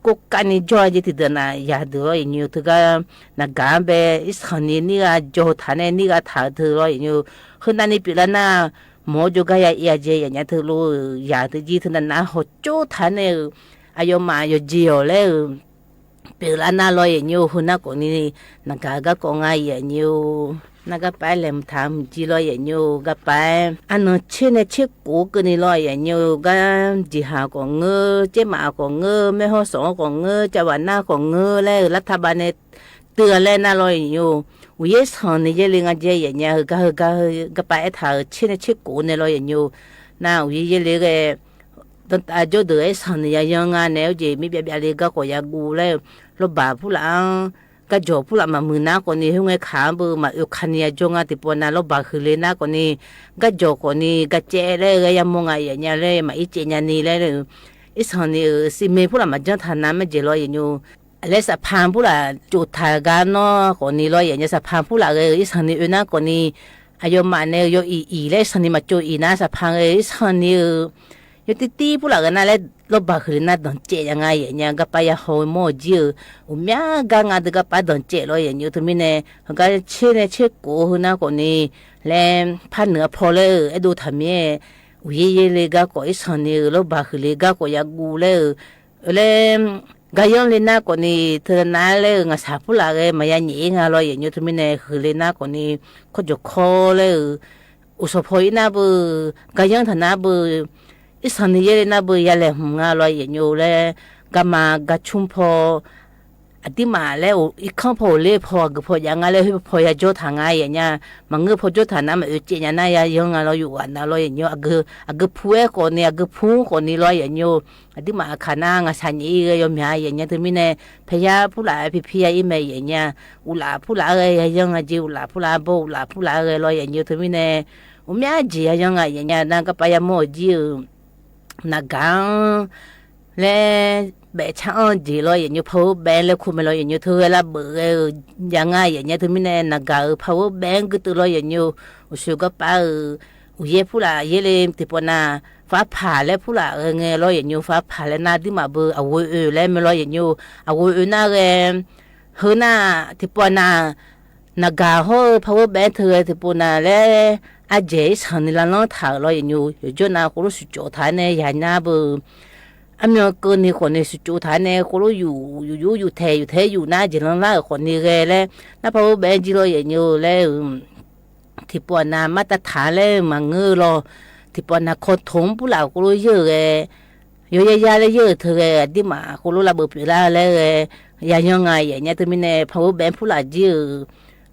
kov kav ni jawr-a jeq tiqdeuq naf yaq deuq lawr yaf nymr-eu, teugar naqgaq-anr bae irsanq ni nir gha jawr taq nae nir gha taq-eu teu lawr yaf nymr-eu, heunav ni pyeuflar nar, mawq-awr jawrgar ya ir-a jeq yaf nya teulof-euq yaq deuq jir teunav nav-anr haw tsov taq nae-euq, aqyawfmaf yawqjeq-awq laer-euq pyeuflar nar lawr yaf nymr-eu, heunar khawf ni naqgaq-eu garkawv nga yaf nymr-eu, nar garpav-aer laeqhmq taq-eu mq jir lawr yaf nymr-eu, garpav-aer arnan tser nae tser kof keuvni lawr yaf nymr-eu, gar jeqhaq khawf ngeur, caermaf khawf ngeur, maerhawr sanq-anr khawf ngeur, cavbaq nar khawf ngeur laer-euq lartaq bav nae teuv-a laer nar lawr yaf nymr-eu, uqyaer sanq ni yaerle nga jae yaf nya, heugar heugar garpav aertaq-euq tser nae tser kof nae lawr yaf nymr-eu, nar uqyaer yaerle ghae danqtav jawr deuq-aer sanq ni yayan nga naeq-awr jeq mir byav byav le garkawv yaguv laer-eu, lawrbaq purlaf-anr, garjawq purlaf maqmuiq nar khawf ni khoerngae kaq-anr beu maqoe kani yajawr nga tiqpawf nav lawrbaq huiqle nar khawf ni, garjawq khawf ni garcaev laer-eu ghae yamawr nga yaf nya laer maqir caev nya ni laer-eu, irsanq ni-euq sivmae purlaf maqjanr taq nar marjaeq lawr yaf nymr-eu, laer saqpaq purlaf cof taq gar nawr khawf ni lawr yaf nya, saqpaq purlaf ghae-eu irsanq ni oe nar khawf ni, aqyawfmaf nae-eu yaw iq iq laer irsanq ni maqcov iq nar saqpaq ghae-eu irsanq ni-eu, yawtir tir purlaf ghae nar laer lawrbaq huiqle nar danqcaev ya nga yaf nya, garpav ya haw mawr-eu jir-eu, uqmya gar nga deuq garpav danqcaev lawr yaf nymr-eu teumirnae, heugar tser nae tser kof heu nar khawf ni, laer par nuiq-a paw laer-eu aerdov taq mir-aer, uqyaer yaerle garkawv irsanq ni-euq lawrbaq huiqle garkawv yaguv laer-eu, laer, garyanr le nar khawf ni, teunav nar laer-eu ngaqshaq purlaf ghae maqya nyaef-ir nga lawr yaf nymr-eu teumirnae, huiqle nar khawf ni, kawrjawq kawr laer-eu, uqshawq paw ir nar beu, garyanr taq nar beu, irsanq ni yaerle nar beu ya laeqhmq nga lawr yaf nymr-eu laer, garma garcmr paw, aqdirmaf laer irkanr paw ghofler paw aqgeu paw jav nga laer khoer paw yajawr taq nga yaf nya, maqngeur paw jawr taq nar maqoe caev nya nar yayanr nga lawr yaf ghaq nav lawr yaf nymr-eu, aqgeu pu-aer khawf ni aqgeu pu khawf ni lawr yaf nymr-eu, aqdirmaf aqkaq nar ngaqshaq nyaef-ir ghae yawmyaq yaf nya teumirnae, paqya purlaf-aer pipir ya ir mae yaf nya, uqlaf purlaf-aer ghae yayanr nga jeq uqlaf purlaf-aer bawr uqlaf purlaf-aer ghae lawr yaf nymr-eu teumirnae, uqmya jeq yayanr nga yaf nya nar garpav yamawr-eu jir-eu, naqgaq-anr laer baef car-anr jeq lawr yaf nymr-eu, paqhor baef-anr laer kur mae lawr yaf nymr-eu, teughae lavbeuf ghae-eu jav nga yaf nya teumirnae, naqgaq-euq paqhor baef-anr gurteuv lawr yaf nymr-eu, uqshoe garpav-euq uqyaer purlaf yaerle tiqpawf nav, farpaq laer purlaf ghae ngae lawr yaf nymr-eu, farpaq laer nar aqdirmaf beu aqghoe oe laer mae lawr yaf nymr-eu, aqghoe oe nar ghae, heu nar tiqpawf nav, naqgaq hawr-eu paqhor baef-anr teughae tiqpawf nav laer, ardzaeq irsanq ni lavlanr taq-euq lawr yaf nymr-eu, yawqjawr nav khoerlof shuqcawv taq-aer nae yaq nar beu, armyan keuvni khawf ni shuqcawv taq-aer nae khoerlof yuf yuf yuf yuf taeq yuf taeq yuf nar jeq lanrlar-euq khawf ni ghae laer, nar paqhor baef-anr jir lawr yaf nymr-eu laer-eu, tiqpawf nav martav taq laer-eu maqngeur-eu lawr, tiqpawf nav kawtoq-anr purlaf khoerlof yeur-euq ghae, yawyaya laer yeur-euq teughae aqdirmaf khoerlof lavbeuf pyeuflar laer ghae, yayanr nga yaf nya teumirnae paqhor baef-anr purlaf jir-euq,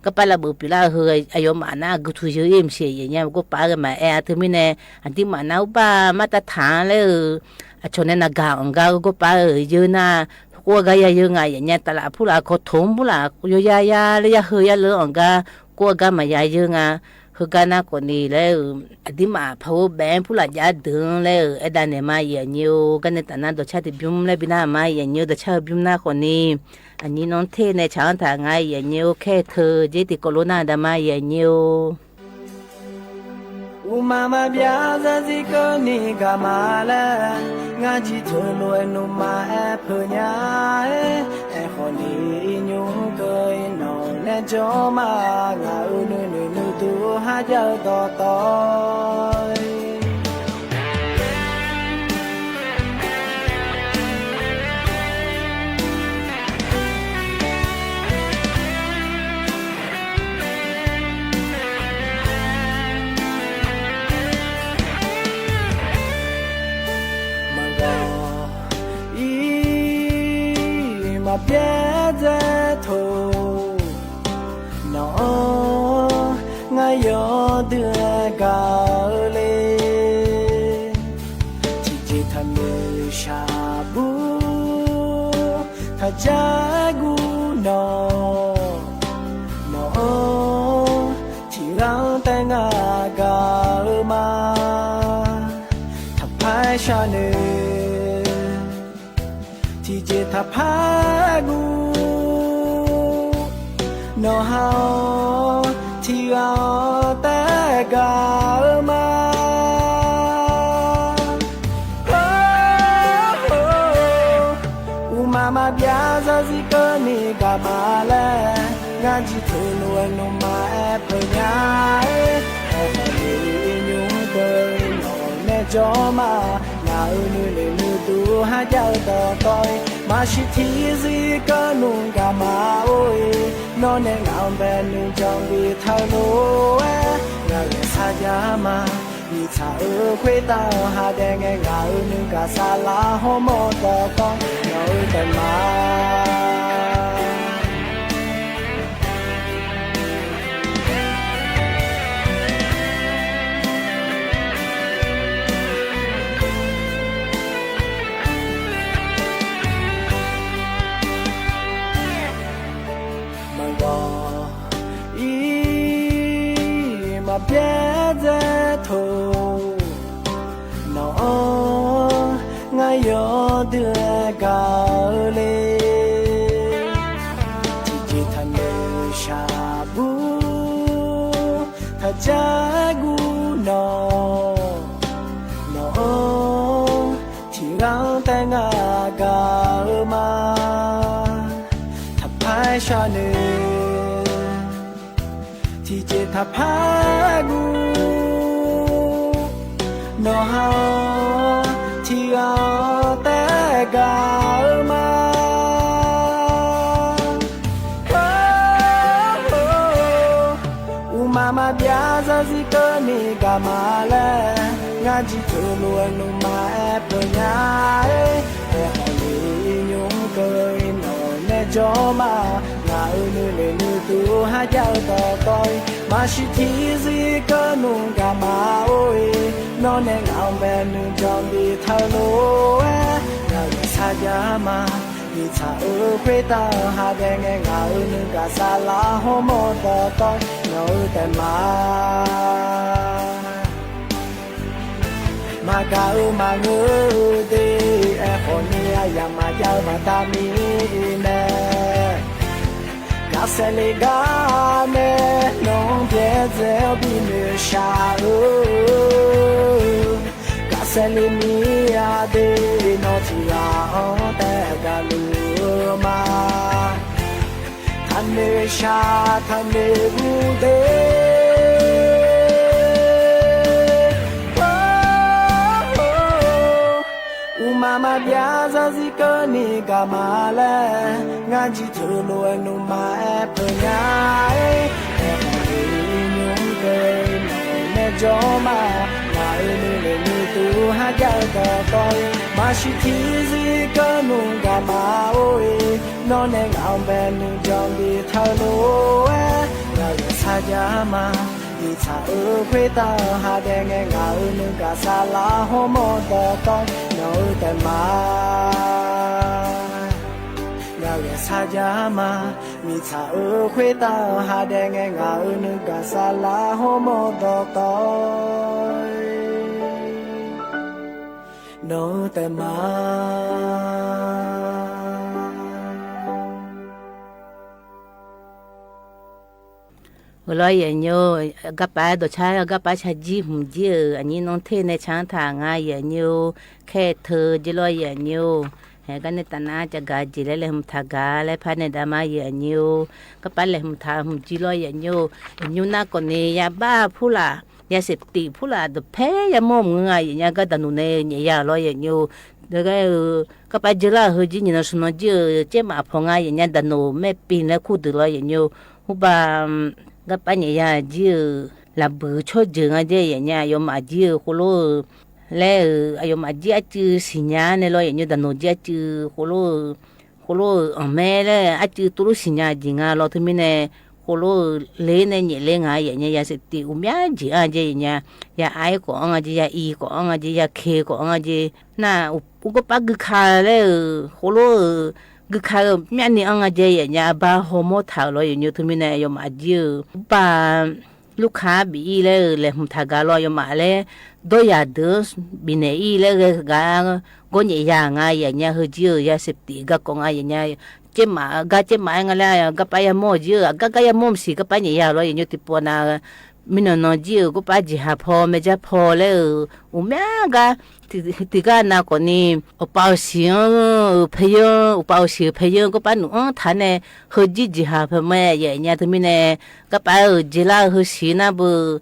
garpav lavbeuf pyeuflar-eu heu aqyawfmaf nar aqgeu tuq yeu ir maqsiq yaf nya garpav ghae maqaer-a teumirnae, aqdirmaf nar urbar martav taq-anr laer-eu, aqcawq nae naqgaq anq gar garpav-euq yeur nar, khoergar yayeur nga yaf nya taflaf purlaf kawtoq-anr purlaf yawyaya laer ya heu ya leu-anr anq gar, khoergar maqya yeur nga, Heugar nar khawfni laer-euq, aqdirmaf paqhor baef-anr purlaf jav deuq-anr laer-euq aerdav naeq ma, aqyuif aqnyir-or. Garnae tafnar dawqcar tiqbymr laer bi nar-aq ma, aqyuif aqnyir-or. Dawqcar heubymr nar khawfni, aqnyir nawr ter nae tsaq-anr taq nga, aqyuif aqnyir-or. Khaer teu jer tiqkawv lof nar-aq da ma, aqyuif aqnyir-or. Uqmaq maqbyav zarzir keuvni gaq ma laer, ngar jir teulof-aer nuima aer peuq nya-aer, aerkhawf ni iqnymr keuv-ir nawq nae jawr ma, ngaq-euq nuinoeq nuidur kharjav-eu dawqtawv-ir. Maqgawq-ir maqbyaer dzae taq-or, nawq-anr ngar yawdui-aer gaq-eu le. Tiqjeq taqnoeq shaqbur taqjav guv nawq, nawq-anr tiqghaq-anr taef ngar gaq-eu ma. Taqpar sharnoeq tiqjeq taqpar guv, nawq ha-awr tiqghaq-anr taef gaq-eu ma. Uqmaq maqbyav zarzir keuvni gaq ma laer, ngar jir teulof-aer nuima aer peuq nya-aer, aerkhawf ni iqnymr keuv-ir nawq nae jawr ma, ngaq-euq nuinoeq nuidur kharjav-eu dawqtawv-ir. Maqsiq tiqzir keuvnmr gaq ma-or-ir, nawr nae ngaq-anr bae nuijan bi taq-eu lof-aer, ngaq ghae sarjax ma. Mirtsaq-euq khoertav-eu ha dae ngae, ngaq-euq nuigaq saflar hawmawr dawqtawv-ir nawq-eu taef ma. Maqgawq-ir maqbyaer dzae taq-or, nawq-anr ngar yawdui-aer gaq-eu le. Tiqjeq taqnoeq shaqbur taqjav guv nawq, nawq-anr tiqghaq-anr taef ngar gaq-eu ma. Taqpar sharnoeq tiqjeq taqpar guv, nawq ha-awr tiqghaq-anr taef gaq-eu ma. Uqmaq maqbyav zarzir keuvni gaq ma laer, ngar jir teulof-aer nuima aer peuq nya-aer, aerkhawf ni iqnymr keuv-ir nawq nae jawr ma. Ngaq-euq nuinoeq nuidur kharjav-eu dawqtawv-ir, maqsiq tiqzir keuvnmr gaq ma-or-ir, nawr nae ngaq-anr bae nuijan bi taq-eu lof-aer, ngaq ghae sarjax ma. Mirtsaq-euq khoertav-eu ha dae ngae, ngaq-euq nuigaq saflar hawmawr dawqtawv-ir nawq-eu taef ma. Maqgaq-eu maqngeur-eu de, aerkhawf ni aryamq maqjav-eu baqda mirnae, gaqsaef le gar nae nawq-anr byaerdzae bi noeqshaq-eu, gaqsaef le mir-a de, nawr tiqghaq-anr taef gaqluf-eu ma. Taqnoeq shaq taqnoeq guv de. Uqmaq maqbyav zarzir keuvni gaq ma laer, ngar jir teulof-aer nuima aer peuq nya-aer, aerkhawf ni iqnymr keuv-ir nawq nae jawr ma. Ngaq-euq nuinoeq nuidur kharjav-eu dawqtawv-ir, maqsiq tiqzir keuvnmr gaq ma-or-ir, nawr nae ngaq-anr bae nuijan bi taq-eu lof-aer, ngaq ghae sarjax ma. Mirtsaq-euq khoertav-eu ha dae ngae, ngaq-euq nuigaq saflar hawmawr dawqtawv-ir nawq-eu taef ma. Gaqghae sarjax ma, miqtsaq-euq khoertav hadaef ngae ngaq-euq nuigaq saflar hawmawr dawqtawv nawq-eu taef ma. Heulof-aer yaeqnyir-or, garpar dawqcar garpar carjir hmq jir-euq aqnyir nanr ter nae ca-anr taq nga yaeqnyir-or, kaer teu jir lawr yaeqnyir-or, haeq gar nae taf nar cavgaq jeq laer laeqhmq taq gaq laer par nae dav ma yaeqnyir-or, garpar laeqhmq taq hmq jir lawr yaeqnyir-or, nymr nar khawf ni yabar purlaf, ya saef tif purlaf dawqpaer yamawr mq ngeur nga yaeqnya gar daqnoq nae nyaef ya lawr yaeqnyir-or, deugar-eu garpar jeurlar-euq heujir nyiq nan smq nan jir-euq caermaf paw nga yaeqnya daqnoq maer pin laer kurdeuq lawr yaeqnyir-or, hurba garpar nyaef ya jir-euq lafbuiq tsawrjeuq nga jae yaeqnya aqyawfmaf jir-eu khoerlof-eu laer-euq aqyawfmaf jir arcuiv siqnya nae lawr yaeqnyir daqnoq jir arcuiv khoerlof-eu khoerlof-eu anqmaer laer arcuiv tuvluf siqnya jeq nga lawr teumirnae, khoerlof-eu ler nae nyaef ler nga yaeqnya ya saef tif uqmya jeq-anr jae yaeqnya, ya ar-ir khawf-anr nga jeq, ya ir khawf-anr nga jeq, ya ke khawf-anr nga jeq, nar-aq, urgawrpar guika laer-euq khoerlof-eu guika-eu myavni-anr nga jae yaeqnya arbar hawmawr taq-euq lawr yaeqnyir teumirnae aqyawfmaf jir-eu urbaq lurkar bif-ir laer-euq laeqhmq taq gaq lawr aqyawfmaf laer dawryaq deuq-anr bifnaeq-ir laer ghae gaq gawrnyaef ya nga yaeqnya heujir-euq ya saef tif garkawv nga yaeqnya, caermaf gar caermaf-aer nga laer garpar yamawr-eu jir-eu aqgar gar yamawr maqsiq garpar nyaef ya lawr yaeqnyir tiqpov nav mirnan nan jir-euq gorpar jeqhaq paw maeqjar paw laer-euq uqmya gar tiqgar nav khawf ni, uqpav uqsiq-anr-euq paeyanr uqpav uqsiq-euq paeyanr gorpar nuf-anr taq nae heujir jeqhaq paw mae yaeqnya teumirnae, garpar-euq jeqlar-eu heusiq nar beu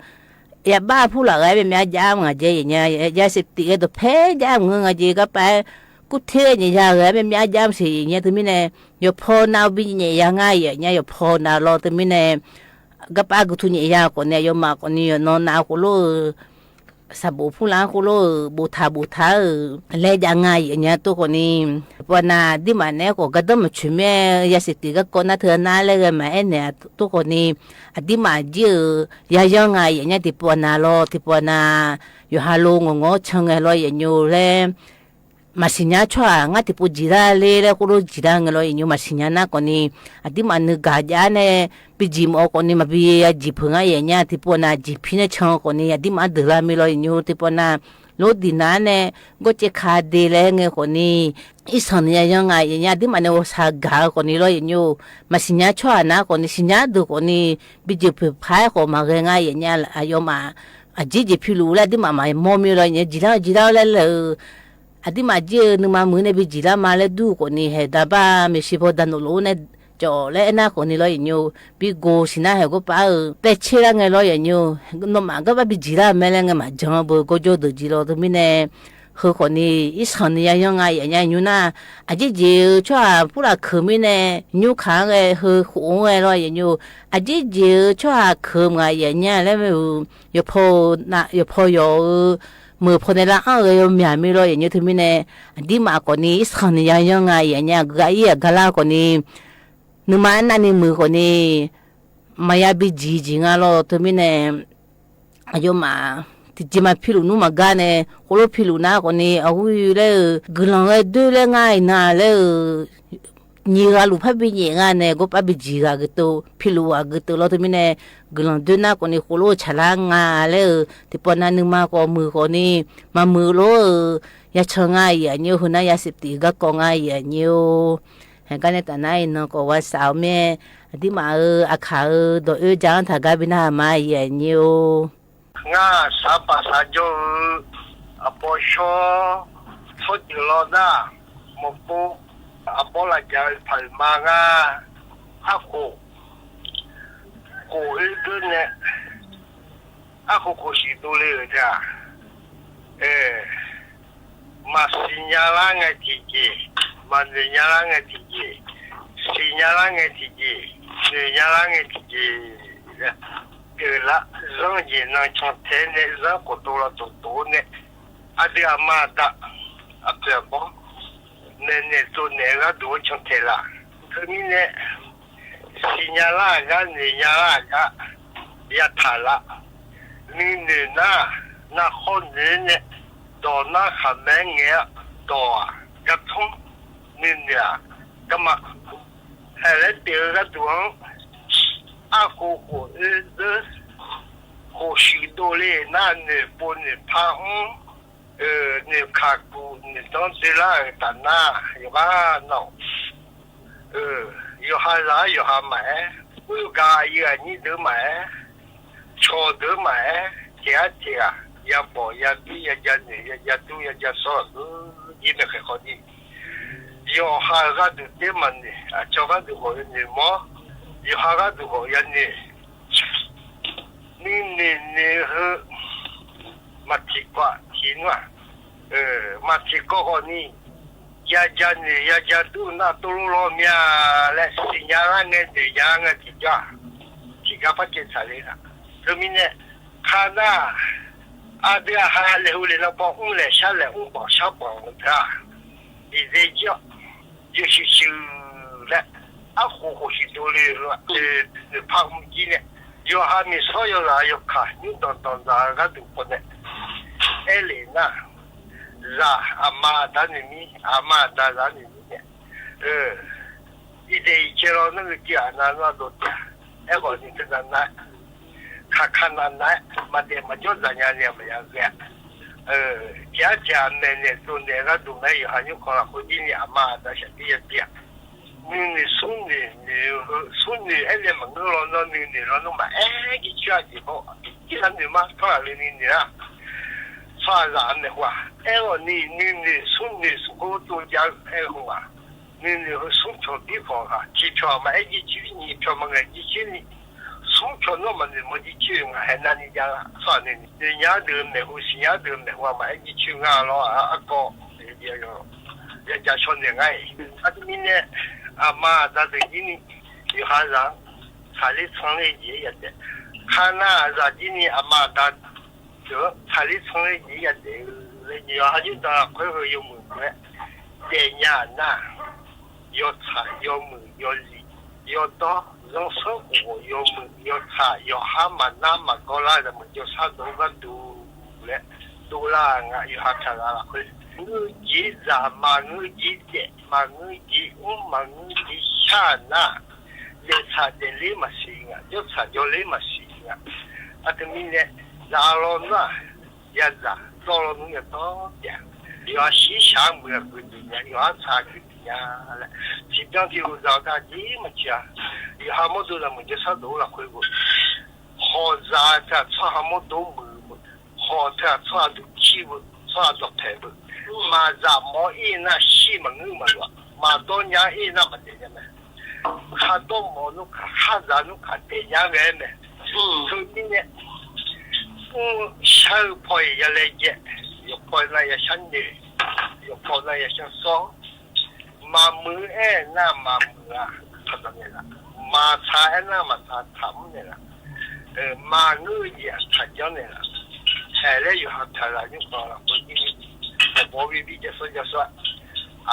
yabar purlaf ghae-aer myavmyav jav-ar mq nga jae yaeqnya, ya saef tif ghae dawqpaer jav-ar mq ngeur nga jeq garpar-aer kurter-aer nyaef ya ghae-aer myavmyav jav-ar maqsiq yaeqnya teumirnae, yawqpaw nav-eu bi nyaef ya nga yaeqnya yawqpaw nav lawr teumirnae, garpar guiqtu nyaef ya khawf ni aqyawfmaf khawf ni yawqnan nav khoerlof-eu saqbof purlaf-anr khoerlof-euq boftaq boftaq-euq laer jav nga yaeqnya tov khawf ni, tiqpov nav aqdirmaf naeq-aer khawf gardanr maqtsoeq mir-aer ya saef tif garkawv nar teu nar laer ghae maqaer naeq tov khawf ni, aqdirmaf jir-euq yayanr nga yaeqnya tiqpov nav lawr tiqpov nav, yawqha lo ngawq ngawq-anr can ngae lawr yaeqnya laer maqsiq nya tsawrhaq ngar tiqpov jeqlar ler laer khoerlof jeqlar ngae lawr yaeqnya maqsiq nya nar khawf ni, aqdirmaf nuigaq jav-ar nae bi jeq mawf-eu khawf ni maqbi ya jeq peuq ngar yaeqnya tiqpov nav jeqpir nae can-eu khawf ni aqdirmaf-anr deuqlar mir lawr yaeqnya tiqpov nav, lordiq nav-ar nae gawrcaev ka de laer ngae khawf ni, irsanq ni yayanr nga yaeqnya aqdirmaf nae ghawqshaq gaq-eu khawf ni lawr yaeqnya, maqsiq nya tsawrhaq nar khawf ni siqnya deuq khawf ni, bi jeq peuq par-aer khawf maqghae ngar yaeqnya aqyawfmaf aqjeq jeq piluf laer aqdirmaf maqmawr mir lawr yaeqnya jeqlar-eu jeqlar-eu laer laeq-eu aqdirmaf jir-eu nuima muiq nae bi jeqlar ma laer dur khawf ni haeq daqbar maeqshi paw daqnoq lof-aer nae cawv laer aernar khawf ni lawr yaeqnya, bi gov siqnar haeq gorpar-euq paertser lar ngae lawr yaeqnya, nawmaf garbar bi jeqlar-eu mae laer ngae maqjan beu gawrjawr deuq jeq lawr teumirnae, heu khawf ni irsanq ni yayanr nga yaeqnya nymr nar, aqjeq jeq-eu tsawrhaq purlaf keuq mirnae, nymr kaq-anr ghae heu khof-anr ghae lawr yaeqnya, aqjeq jeq-eu tsawrhaq keuq maqaer yaeqnya laer, yawqpaw yawq-eu meuq paw nae lar-anr-eu ghae yawmyaq mir lawr yaeqnya teumirnae, aqdirmaf khawf ni irsanq ni yayanr nga yaeqnya aqgeu gar ir aqgar lar khawf ni, nuima arnavni muiq khawf ni, maqya bi jeq jeq nga lawr teumirnae, aqyawfmaf tiqjeq ma piluf nmr maqgar nae, khoerlof piluf nar khawf ni aqghoer laer-euq guiqlanq ghae doer laer ngar iqnan laer-euq nyiq ghaq luf par bi nyaef nga nae gorpar bi jeq ghaq geuteuv piluf ghaq geuteuv lawr teumirnae, guiqlanq doer nar khawf ni khoerlof-eu tsaqlar nga laer-euq tiqpov nav nuima khawf muiq khawf ni, maqmuiq lof-euq ya can nga yaeqnya heu nar ya saef tif garkawv nga yaeqnya-or. Haeq gar nae taf nar iqnan khawf ghaq saf-eu mae, aqdirmaf-euq aqkaq-euq dawq oer ja-anr taq gar bi narhaq ma yaeqnya-or. Ngar saqpaf saqjawr-eu aqbawr shawr tsawrjeuq lawr nar, mawrpov aqbawr lafjaq-eu paq-euq ma ngar, arkhof khof-ir deur nae, arkhof khof siq dovle-euq taef-aq, maqsiq nya lar ngae tiqjeq, maqnoeq nya lar ngae tiqjeq, siqnya lar ngae tiqjeq, noeq nya lar ngae tiqjeq, pyeuflar zanr jeq nan cantae nae zanr khofdov lawr dawqdov nae, aqdui aqma aqda, aqpoeq aqbawr, maeqnaeq tsovnaeq-eu gharduq-anr cantae laf. Teumirnae, siqnya lar-aq gar noeq nya lar-aq gar yataq laf. Nuinoeq nar, narkhawr noeq-aer nae dawq nar khaqmae-aer ngae-a, dawq-aq gartmr nuinoeq-aq garma, haeq laer pyeuf-eu gharduq-anr, arkhof khof oe zeur, khof shuif dovle nar noeqpov noeqpar mr, noeqkaq kuq noeqdanr doelar-euq taf nar, yawqghaq nawq, yawqha zaq-ar yawqha maqaer, khoergaq aqyuif aqnyir deuq-anr maqaer, cawq deuq-anr maqaer, tiq ghaq tiq ghaq yabawq yabir yaja noeq yaja dur yaja sawr-euq jir maeqkhaeq khawf ni, yawqha-euq gharduq taef maqnoeq, aqcawq gharduq khawf yanoeq mawr, yawqha gharduq khawf yanoeq. Nuinoeq noeq-eu heu maqtiq kawv-aq tiq nmr-aq, maqtiq kawv khawf ni, yaja noeq yaja dur nar tov lor lawr mya laer siqnya lar ngae noeq nya ngae tiqjawr-aq, tiqgar par caev tsaqler-a. Teumirnae, kar nar, aqdui aqha laeqhmq laeq nanrpaw mrlaeq sharlaeq mrbanq sharbanq-eu teu-aq, biqdzae jir-awq, yawshuif shuif laer, arkhof khof shuif dovle-eu, noeqpar mr jir nae, yawqha miqsawr yawzaq yawkaq nymrdanq danqdzaq-eu gharduq pawnae aerlef nar, zaq aqma aqda noeq mir, aqma aqda zaq noeq mir nae, iqdaeq iqcae lawnmr-eu jeq aqnav nar dawq taef-a. Aerkhawf ni teunav nar, kaqkaq nav nav-aer maqdaef maqjawr dzaq nya ni maqya ghae-a. Tiq ghaq tiq ghaq maeqnaeq tsovnaeq gharduq nae yawqha nymrkhanq lafkhoer jir ni aqma aqda shaqdir yabi-aq, nuinoeq smrnoeq noeq-eu heu smrnoeq aernaeq maqngeur lawnmr nuinoeq lawnmr maqaer jircoer-a jeq khawf, jirlar noeq ma tanrhaq le nuinoeq-a. Tsawrhaqzaq-anr maeqhu-aq, aerkhawf ni nuinoeq smrnoeq smrkhof tsovjav-eu aer-eu heu-aq, nuinoeq heu smrpyawq birpyawq ghaq tiqpyawq maqaer jircoer nyiq pyawq maqngaeq jircoer ni, smrpyawq nawr maqnoeq mawr jircoer ngaq haeq navni jav-a. Tsawrhaq noeq noeq nya deuq-eu maeqhu siqnya deuq-eu maeqhu-aq maqaer jircoer nga lawr-aq, arkawv yaja caw naeq ngar-iq. Aqdui mirnae aqma aqda deuq jir ni yawqha zaq-anr tsaqler tsanr ler jeq-aer yadaef, kar nar aqzaq jir ni aqma aqda deuq-anr tsaqler tsanr ler jeq-aer yadaef-eu laer jeq yawqha nymrdanq lafkhoer heu yawmuiq muiq-aer daefnya nar, yawtsaq yawmuiq yawzif yawdawr zanrsanrkhof ghawq yawmuiq yawtsaq yawqhar maqnar maqgawr lar zaqmuiq jawrshar dov-eu gharduq laer dovlar nga. Yawqha taqzaq lafkhoer ngeur jeq zaq maqngeur jeq daef maqngeur jeq mr maqngeur jeq shar nar, daeftsaq daefler maqsiq nga, jawrtsaq jawrler maqsiq nga. Aqteu mirnae zaq lawnmr-aq yazaq, dawr lawnmr yadawr taef-a. Yawqha shirshaq-anr muiq-a guiqdui nya, yawqha tsaq guiqdui nya laer tiqbyan tiqlof zaq-eu gar jeq maqciq-a. Yawqha mawrdo zaqmuiq jawrshar dov-eu lafkhoer ghof, hawq zaq-eu teu-aq tsawrhaq mawrdo muiq-eu beu, hawq teu-aq tsawrhaq duqcir beu, tsawrhaq dawqpaeq beu, maqzaq mawr ir nar shir maqngeur maqlof-a, maqdawr nya ir nar maqdaef nya mae. Kardawr mawf nmr kaq, khar zaq nmr kaq daef nya ghae-aer mae. Teumirnae, mr shar-eu paw-iq yalaejae, yawqpaw nar yashar noeq, yawqpaw nar yashar sawr, maqmuiq aer nar maqmuiq-a, taqdaq naeqlaf, maqtsaq aer nar maqtsaq taqmr naeqlaf, maqngeur-eu jeq-aq taqjanr naeqlaf, haeq laer yawqha taqzaq nymrkhanq lafkhoer jir ni, aqbawr bi bi jav sawr jav sawr-a,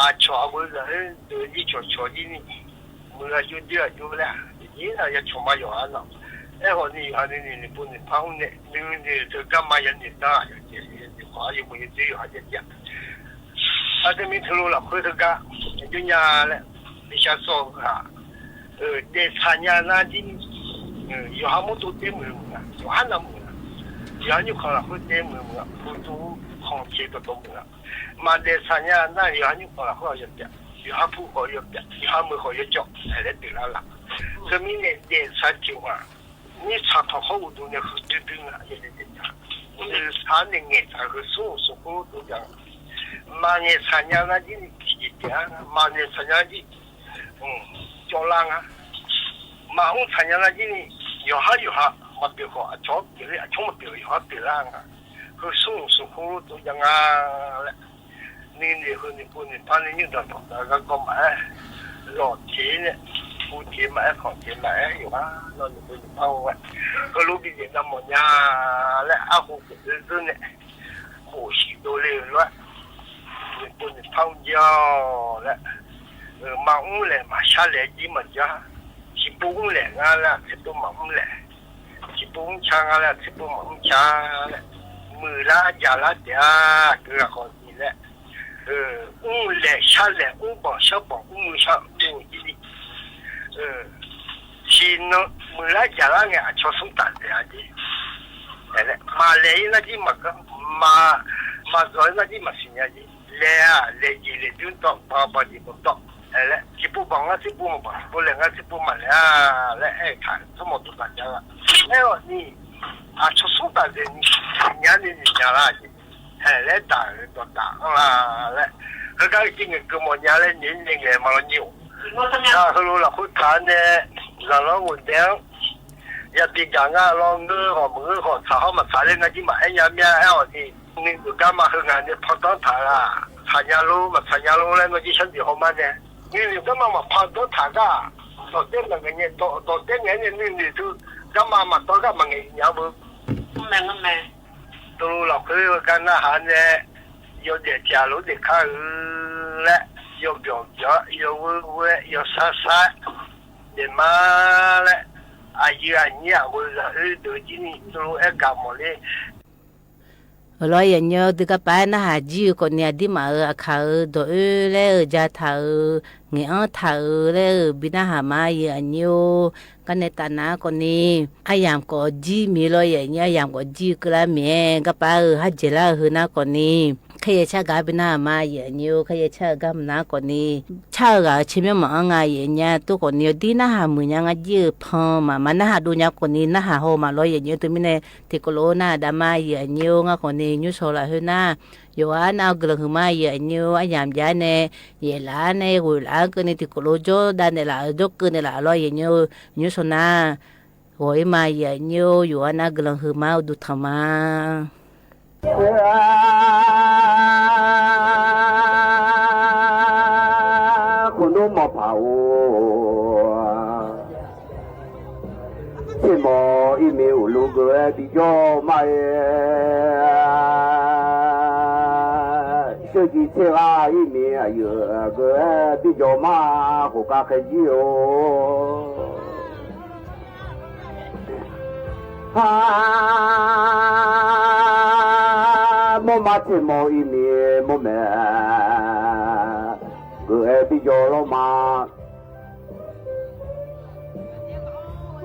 aqcawq aqgeu zaq-aer deuq jir cawqcawq jir ni, muiq aqjox doe aqjox laer-aq, aqjeq nar ya cawq ma yawq-a nar. Aerkhawf ni yawqha nuinoeq noeqpov noeqpar mr nae nuinoeq teugar ma yanoeq dar-aq, yawqjeq yanoeq khawf-a yawmuiq yawdoer yawqha jav jav-a. Aqdui mirnae teulof lafkhoer teugar aqjox nya laer, Miqshaq sawq-eu ghaq-aq, daeftsaq nya nar jir ni, yawqha mawrdo taef muiq muiq-a, yawqha navmuiq-a, yawqha nymrkhanq lafkhoer taef muiq muiq-a, puqtuv khanq caev dawqtawv muiq-a. Maqdaeftsaq nya nar yawqha nymrkhanq lafkhoer-aq yawpyav, yawqha pu khawf yawpyav, yawqha meuq khawf yawcawv laer pyeuflar laf. Teumirnae daeftsaq tiq ghaq, mirtsaq tanqkhawr uqduq nae huiqdui dui nga, daeftsaq nae ngaeqtsaq-eu heu smr smq khoerlof dov jav nga. Maqngaeqtsaq nya nar jir ni tiqjeq pyeuf-a, maqngaeqtsaq nya jir cawvlar nga. Maqmr tsaq nya nar jir ni yawqhar yawqha maqpyeuf khawf aqcawq-anr pyeuf ler, aqcawq-anr maqpyeuf-eu yawqhar pyeuflar nga. Heu smr smq khoerlof dov jav nga laer, nuinoeq heu noeqpov noeqpar nae nymrdanq danqdzaq-eu garkawv maqaer, lawq teq nae, pu teq maqaer, khanq teq maqaer, yawqghaq nawr noeqpov noeqpar-eu ghae, heulof bi daef navmawf nya laer, arkhof khof oe zeur nae, khof shif dovle-euq lof-aer, noeqpov noeqpar mr jir-awq laer, maqmr laeq maqshar laeq jir maqjar. Tiqpov mr laeq ngar laer, tiqpov maqmr laeq, tiqpov mr ca ngar laer, tiqpov maqmr ca laer, muiqlar jaqlar taef-a. Aqgeu ghaq khawf ni laer, Mrlaeq sharlaeq mrbanq sharbanq mrmuiq sharmuiq-eu jir ni, siqnan muiqlar jaqlar ngae aqcawq smr taf dzaeq-a jeq. Maqlaeq-ir ngar jir maqganr, maqdzawq-ir ngar jir maqsiq nya jeq. Laeq-aq laeq jeq laeq bymr tawv, banq banq jeq banq tawv. Aer laer tiqpov banq ngar tiqpov maqbanq, tiqpov laeq ngar tiqpov maqlaeq-a laer aer-eu taq tsawrmawq dawqdaq jav-a. Aer-awq ni, aqcawq smr taf dzaeq ni, nya ni noeq nya lar jeq. Haeq laer daq-euq dawqdaq-anr la laer, heugar-eu jeq ngaeqkeuv mawfnya laer nyaef-ir nae ngaeq maqlawr nyir-awq. Heulof lafkhoer taq-anr nae, zaqlanr ghofdaef-anr yabi gaq ngar lawr, ngeur hawq maqngeur hawq tsaq hawr maqtsaq laer ngar jir maqaer nya mir-a. Aer-awq ni, nuinoeq garma heu ngaq nae pandanr taq-eu-aq, tsaqnya lor maqtsaqnya lor laer nawr jir sharnoeq hawmar nae, nuinoeq garma maqpandanr taq gar-aq, dawqdaer maqngaeq nya, dawqdaer ngaeq-aer nae nuinoeq teu garma maqdanr gar maqngaeq nya-eu beu. Teulof lafkhoer-eu gar narhaq nae, yawdaef tiq ghaq lof-aer daefkar-eu laer, yawbyawq byawq-aer yawghoer ghoer-aer yawshar shar-aer daefma laer, aqyuif aqnyir aqghoe zaq oer deuq jir ni teulof-aer gaq mawf ler. Euq lawr, yaeq nyi-awr dui garpav-aer narhaq jir-eu khawfni, aqdirmaf-euq aqkaq-euq dawq oer laer-euq ja taq-euq, ngaeq-anr taq-euq laer-euq bi narhaq ma, yaeq aqnyir-or. Garnae taf nar khawfni, aryamq khawf jir miq lawr, yaeq nyi aryamq khawf jir-eu keuvlar maeq-aer, garpav-euq kharjaeq lar-eu heu nar khawfni, kharyaer car gaq bi narhaq ma, yaeq aqnyir-or. Kharyaer car-eu gar maqnar khawfni, car-eu ghaq-euq caer myanrmaf-anr nga, yaeq nya tov khawfni, yawdir narhaq muiq nya ngar jir-euq pan maqma narhaq dov nya khawfni, narhaq haw maqlawr, yaeq nyi-or. Teumirnae tiqkawv lof-aer narhaq dav ma, yaeq aqnyir-or. Ngar khawfni nymrsaw lafkhoer nar, yawqghaq nar-awr guiqlanq huiqma, yaeq aqnyir-or. Aryamq jav-aer nae, yaeqlaf-aer nae ghoeqlaf-anr keuvni tiqkawv lof jawr dav naeqlaf-euq, jawr keuv naeqlaf lawr, yaeq nyi-or. Nymrsaw nar ghawq-ir ma, yaeq aqnyir-or. Yawqghaq nar guiqlanq huiqma, uqduq tanq ma. Khofnmr mawqpaq-or, tsermawq ir mir uqluf geuf-aer bijawr ma-aer, sheuqjiv tser ghaq ir mir aqyuif geuf-aer bijawr ma, khofgar khaeq jir-or. Har, mawrma tsermawq ir mir mawrmaeq geuf-aer bijawr lawr ma.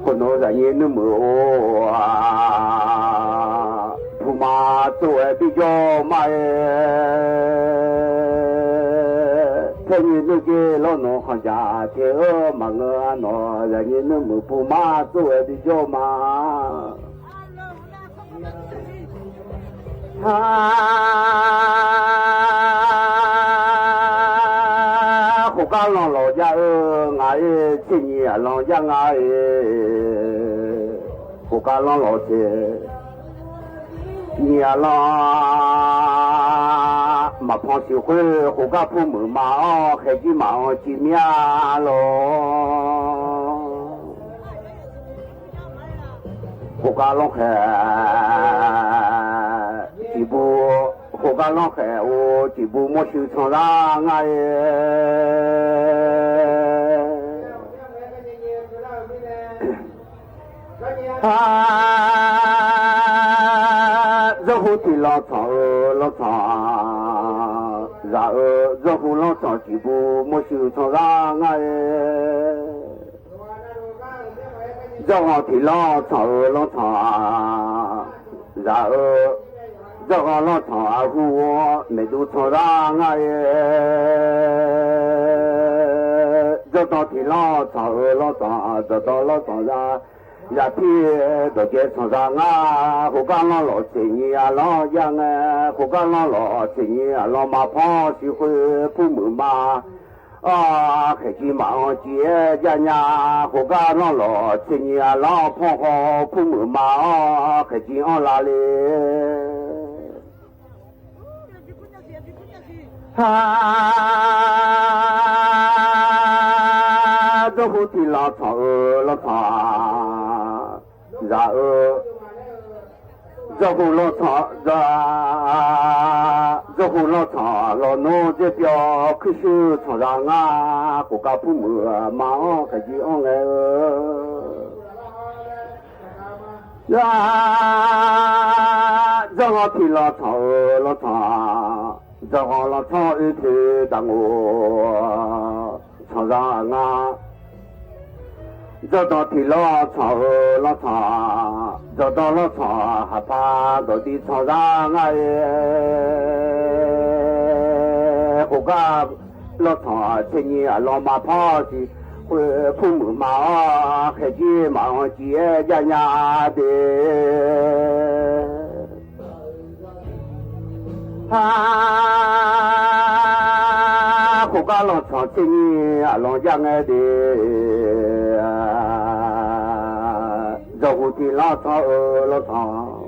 Khofnmr zaqnyir nuirmuiq-or, puqma tsov-aer bijawr ma-aer, paernyir nuirjer lawrnmr khanqjaq teq-eu maqngeur-a nawq, zaqnyir nuirmuiq puqma tsov-aer bijawr ma. Har, khofgar lanr lawq jav-eu ngaq-ir, tser nyiq aqlanr jav nga-ir, khofgar lanr lawq tser nyiq aqlanr maqpan siq khoer, khofgar purmuiq ma-anr khaeq jir maqanr civ mir-a lawr. Khofgar lanr khaeq tiqbu, khofgar lanr khaeq-or, tiqbu mawrshuir tsanr zar ngar-ir. Har, zanrhu tiq lanr tsanq-eu lanr tsanq, zaq-eu zanrhu lanr tsanq tiqbu mawrshuir tsanr zar ngar-ir. Dzawrghanq tiq lanr tsanq-eu lanr tsanq, zaq-eu dzawrghanq lanr tsanq aqhu-anr maeqduv tsanr zar ngar-ir. Dzawrdanq tiq lanr tsanq-eu lanr tsanq, dzawrdanq lanr tsanq zar, zaqpir dawqjae tsanq zar ngar. Khofgar lanr lawq tser nyiq aqlanr jav ngae, khofgar lanr lawq tser nyiq aqlanr maqpan siq khoer purmuiq ma-anr khaeq jir maqanr civ-aer jav nya. Khofgar lanr lawq tser nyiq aqlanr panr haw purmuiq ma-anr khaeq jir anr lavle. Har, dzawrhu tiq lanr tsanq-eu lanr tsanq, zaq-eu dzawrhu lanr tsanq, dzawrhu lanr tsanq lawnmr dzaer pyawv kuirshuir tsanq zar ngar. Khofgar purmuiq ma-anr khaeq jir anr ngae-eu, dzawrghanq tiq lanr tsanq-eu lanr tsanq, Dzawqghanq lanrtsanr oe toeq daq ngof, tsanqzaq nga. Dzawqdanq tiq lanrtsanq-eu lanrtsanq, dzawqdanq lanrtsanq haqpaq dawqdiv tsanqzaq nga-aer, khoergar lanrtsanq tser nyiq aqlanr maqpar siq, khoer purmuiq ma-awr khaeqjir maqanr ciq-aer jav nya de. Khoergar lanrtsanq tser nyiq aqlanr jav ngae de. Dzawqhuq tiq lanrtsanq-eu lanrtsanq,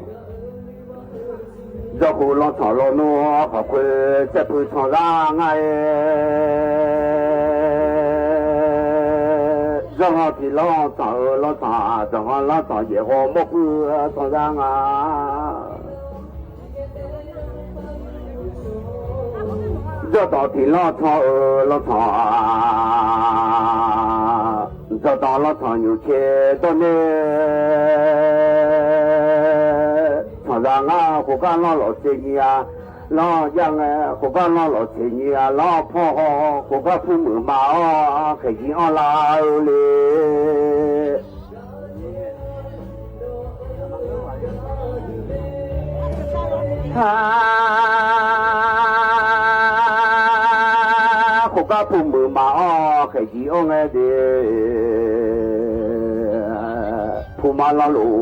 dzawqhuq lanrtsanq lawnmr khawf khoer saerpui tsanqzaq nga-aer, dzawqghanq tiq lanrtsanq-eu lanrtsanq, dzawqghanq lanrtsanq yaeqghawv mawrpuiv tsanqzaq nga. Dzawqdanq tiq lanrtsanq-eu lanrtsanq, dzawqdanq lanrtsanq nymq caer dawrner tsanqzaq nga. Khoergar lanrlawq tser nyiq-a lanr jav ngae, khoergar lanrlawq tser nyiq-a lanr panr haw, khoergar purmuiq ma-awr khaeqjir anrlar-eu le. Khoergar purmuiq ma-awr khaeqjir anr ngae de. Puma lanrluf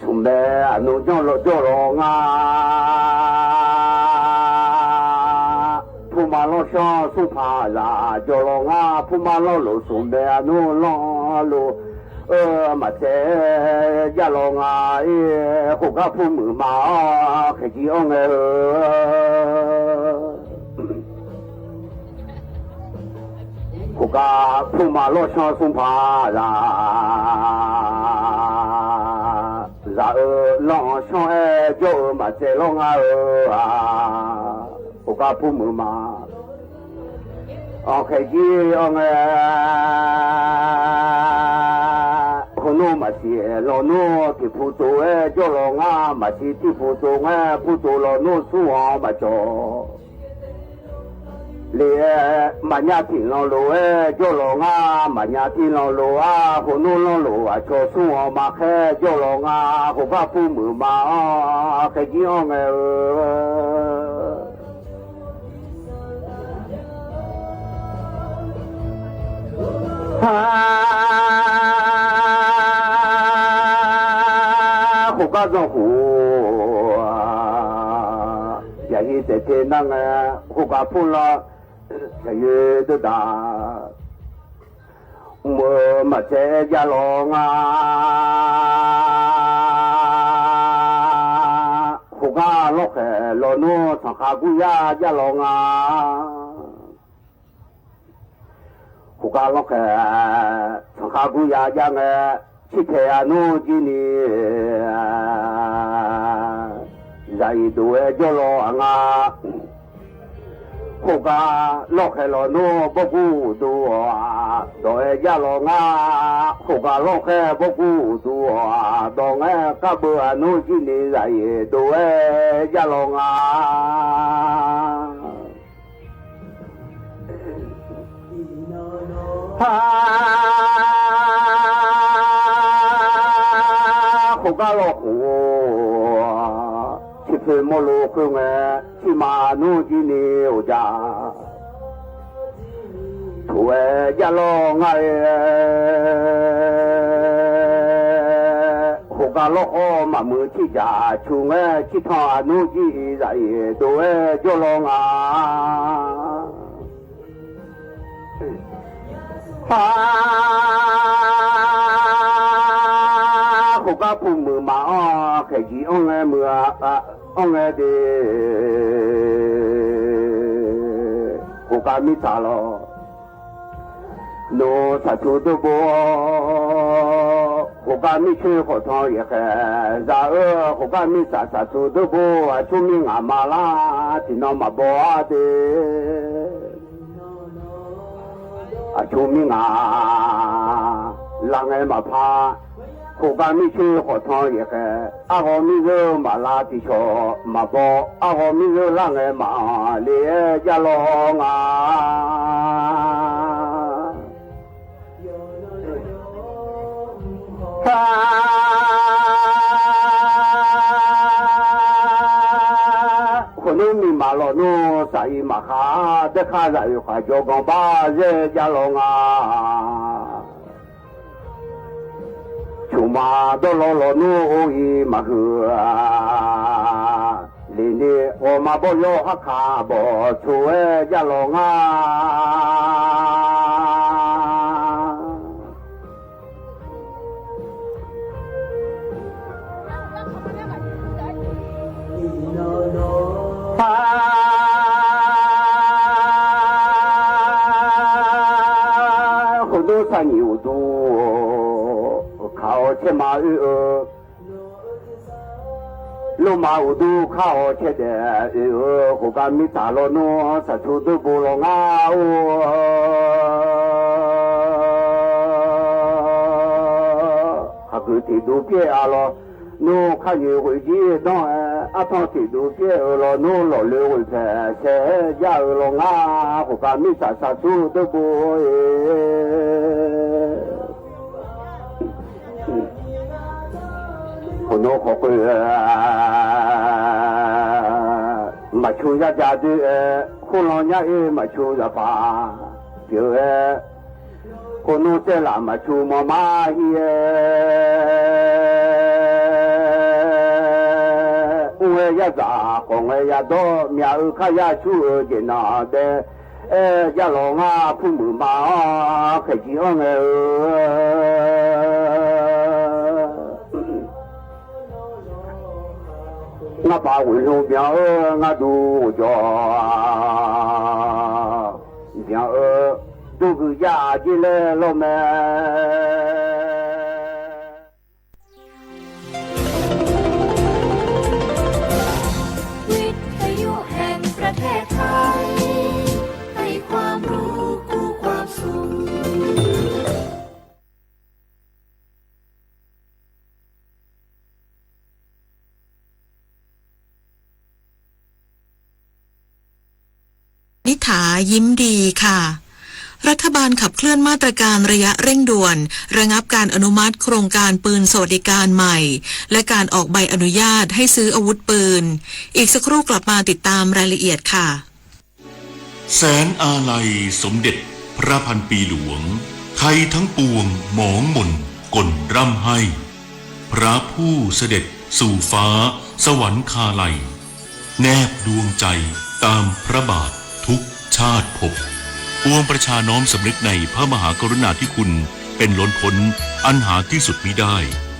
smqbae aqnmr janr lawq jawr lawq nga. Puma lanrsanr smrpaq zaq jawr lawq nga. Puma lanrluf smqbae aqnmr lanrluf-eu maqtsaev jav lawq nga. Khoergar purmuiq ma-awr khaeqjir anr ngae-eu. Khoergar puma lanrsanr smrpaq zaq, zaq-eu lanrsanr-aer jawr-eu maqtsaev lawq nga-eu-aq, khoergar purmuiq ma. Anr khaeqjir anr ngae, heunmr maqsiq lawnmr tiqpu tsov-aer jawr lawq nga. Maqsiq tiqpu tsov ngae, pu tsov lawnmr smr-anr maqcawq le-aer, maqnya tiq lanrlof-aer jawr lawq nga. Maqnya tiq lanrlof-aer, heunmr lanrlof aqcawq smr-anr maqkhaer jawr lawq nga. Khoergar purmuiq ma-awr khaeqjir anr ngae-eu. Khoergar zanrkhof yaqir taef te nar ngae, khoergar purlar yaqyoer deuv daq, mq-eu maqtsaev jav lawq nga. Khoergar lawrkhaeq lawnmr sanqkhaq gurya jav lawq nga. Khoergar lawrkhaeq sanqkhaq gurya jav ngae, cirtaeq aqnmr jir ni zaq-iq dov-aer jawr lawq-a nga. Khoergar lawrkhaeq lawnmr bawrgur uqduq-awq-aq, dawq-aer jav lawq nga. Khoergar lawrkhaeq bawrgur uqduq-awq-aq, dawq ngae karbeuv aqnmr jir ni zaq-iq dov-aer jav lawq nga. Khoergar lawrkhof tiqpoeq mawrlof khoerngae, tiqmaf aqnmr jir ni uqdzaq tof-aer jav lawq nga-aer. Khoergar lawrkhawf maqmuiq tiqdzaq cu ngae, tiqtanq aqnmr jir-iq zaq-iq dov-aer jawr lawq nga. Khoergar pumuiq maqanr khaeqjiq anr ngae muiq-a, anr ngae de. Khoergar mirtsaq lawq, nawq saqtsuq deurbov, khoergar mircoer khawf tan yaeqkhaeq za-eu, khoergar mirtsaq saqtsuq deurbov, aqcur mir ngaq ma lar tiqnan maqbaw-a de. Aqcur mir ngaq lar ngae maqpar Khoergar mircoer khawf tanr yaef khae, arghawv mirzeur maqlar tiqcawq maqbaw, arghawv mirzeur lar ngae maqanq le-aer jav lawr nga. Khoernmr miqmaq lawq nmr saq-ir maqkhar, daerkhar zaq oeq khaq jawrganq bar zaer jav lawr nga. Coqmaq dawrlawr lawq nmr or-ir maqhuiq-a. Leni ghawqma bawr yawr harkaq bawq coq-aer jav lawq nga. Khoernmr saqnyiq uqduq kaq-awr caerma oe-eu, lorma uqduq kar-awr caerdaef oe-eu, khoergar mirtsaq lawr nmr saqtur deur bo lawq ngar-or. Khaqgeuf tiqdov pyaer-a lawr nmr kharnyoeq ghoeq jir danr-aer, artanr tiqdov pyaer-eu lawr nmr lawqloe ghoeq paeq saer-aer jar-eu lawq ngar, khoergar mirtsaq saqtur deur bo-e. Khoernmr khawf khoer maqcu yar ja doer-aer, khoerlanr nyar-ir maqcu zaqpaq pyeuf-aer, khoernmr tsaerlaf maqcu mawrmar hir-aer, mr-aer yarzaq khawf ngae yadawr myaq-eu kar yar cur-eu jeq naq dae aer jav lawq ngar, purmuiq ma-anr khaeqjir-anr ngae-eu Ngar paq ghoeq lmq byan-eu, ngar duq ghoeq jawq byan-eu, dawrgui jav-aq jir laer lawr mae. วิทยุแห่งประเทศไทย ให้ความรู้คู่ความสุข นิษฐายิ้มดีค่ะ รัฐบาลขับเคลื่อนมาตรการระยะเร่งด่วน ระงับการอนุมัติโครงการปืนสวัสดิการใหม่ และการออกใบอนุญาตให้ซื้ออาวุธปืน อีกสักครู่กลับมาติดตามรายละเอียดค่ะ แสงอาลัยสมเด็จพระพันปีหลวง ไทยทั้งปวงหมองหม่นก่นร่ำไห้ พระผู้เสด็จสู่ฟ้าสวรรคาลัย แนบดวงใจตามพระบาททุกชาติภพ ปวงประชาน้อมสำนึกในพระมหากรุณาธิคุณเป็นล้นพ้นอันหาที่สุดมิได้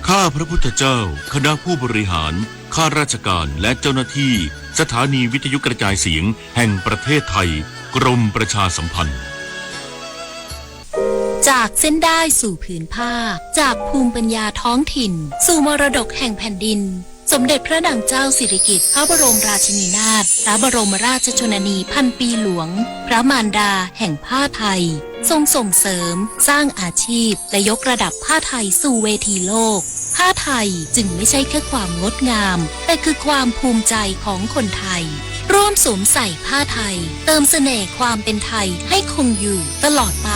ข้าพระพุทธเจ้า คณะผู้บริหาร ข้าราชการ และเจ้าหน้าที่ สถานีวิทยุกระจายเสียงแห่งประเทศไทย กรมประชาสัมพันธ์ จากเส้นด้ายสู่ผืนผ้า จากภูมิปัญญาท้องถิ่น สู่มรดกแห่งแผ่นดิน สมเด็จพระนางเจ้าสิริกิติ์ พระบรมราชินีนาถ พระบรมราชชนนีพันปีหลวง พระมารดาแห่งผ้าไทย ทรงส่งเสริม สร้างอาชีพ และยกระดับผ้าไทยสู่เวทีโลก ผ้าไทยจึงไม่ใช่แค่ความงดงาม แต่คือความภูมิใจของคนไทย ร่วมสวมใส่ผ้าไทย เติมเสน่ห์ความเป็นไทยให้คงอยู่ตลอดไป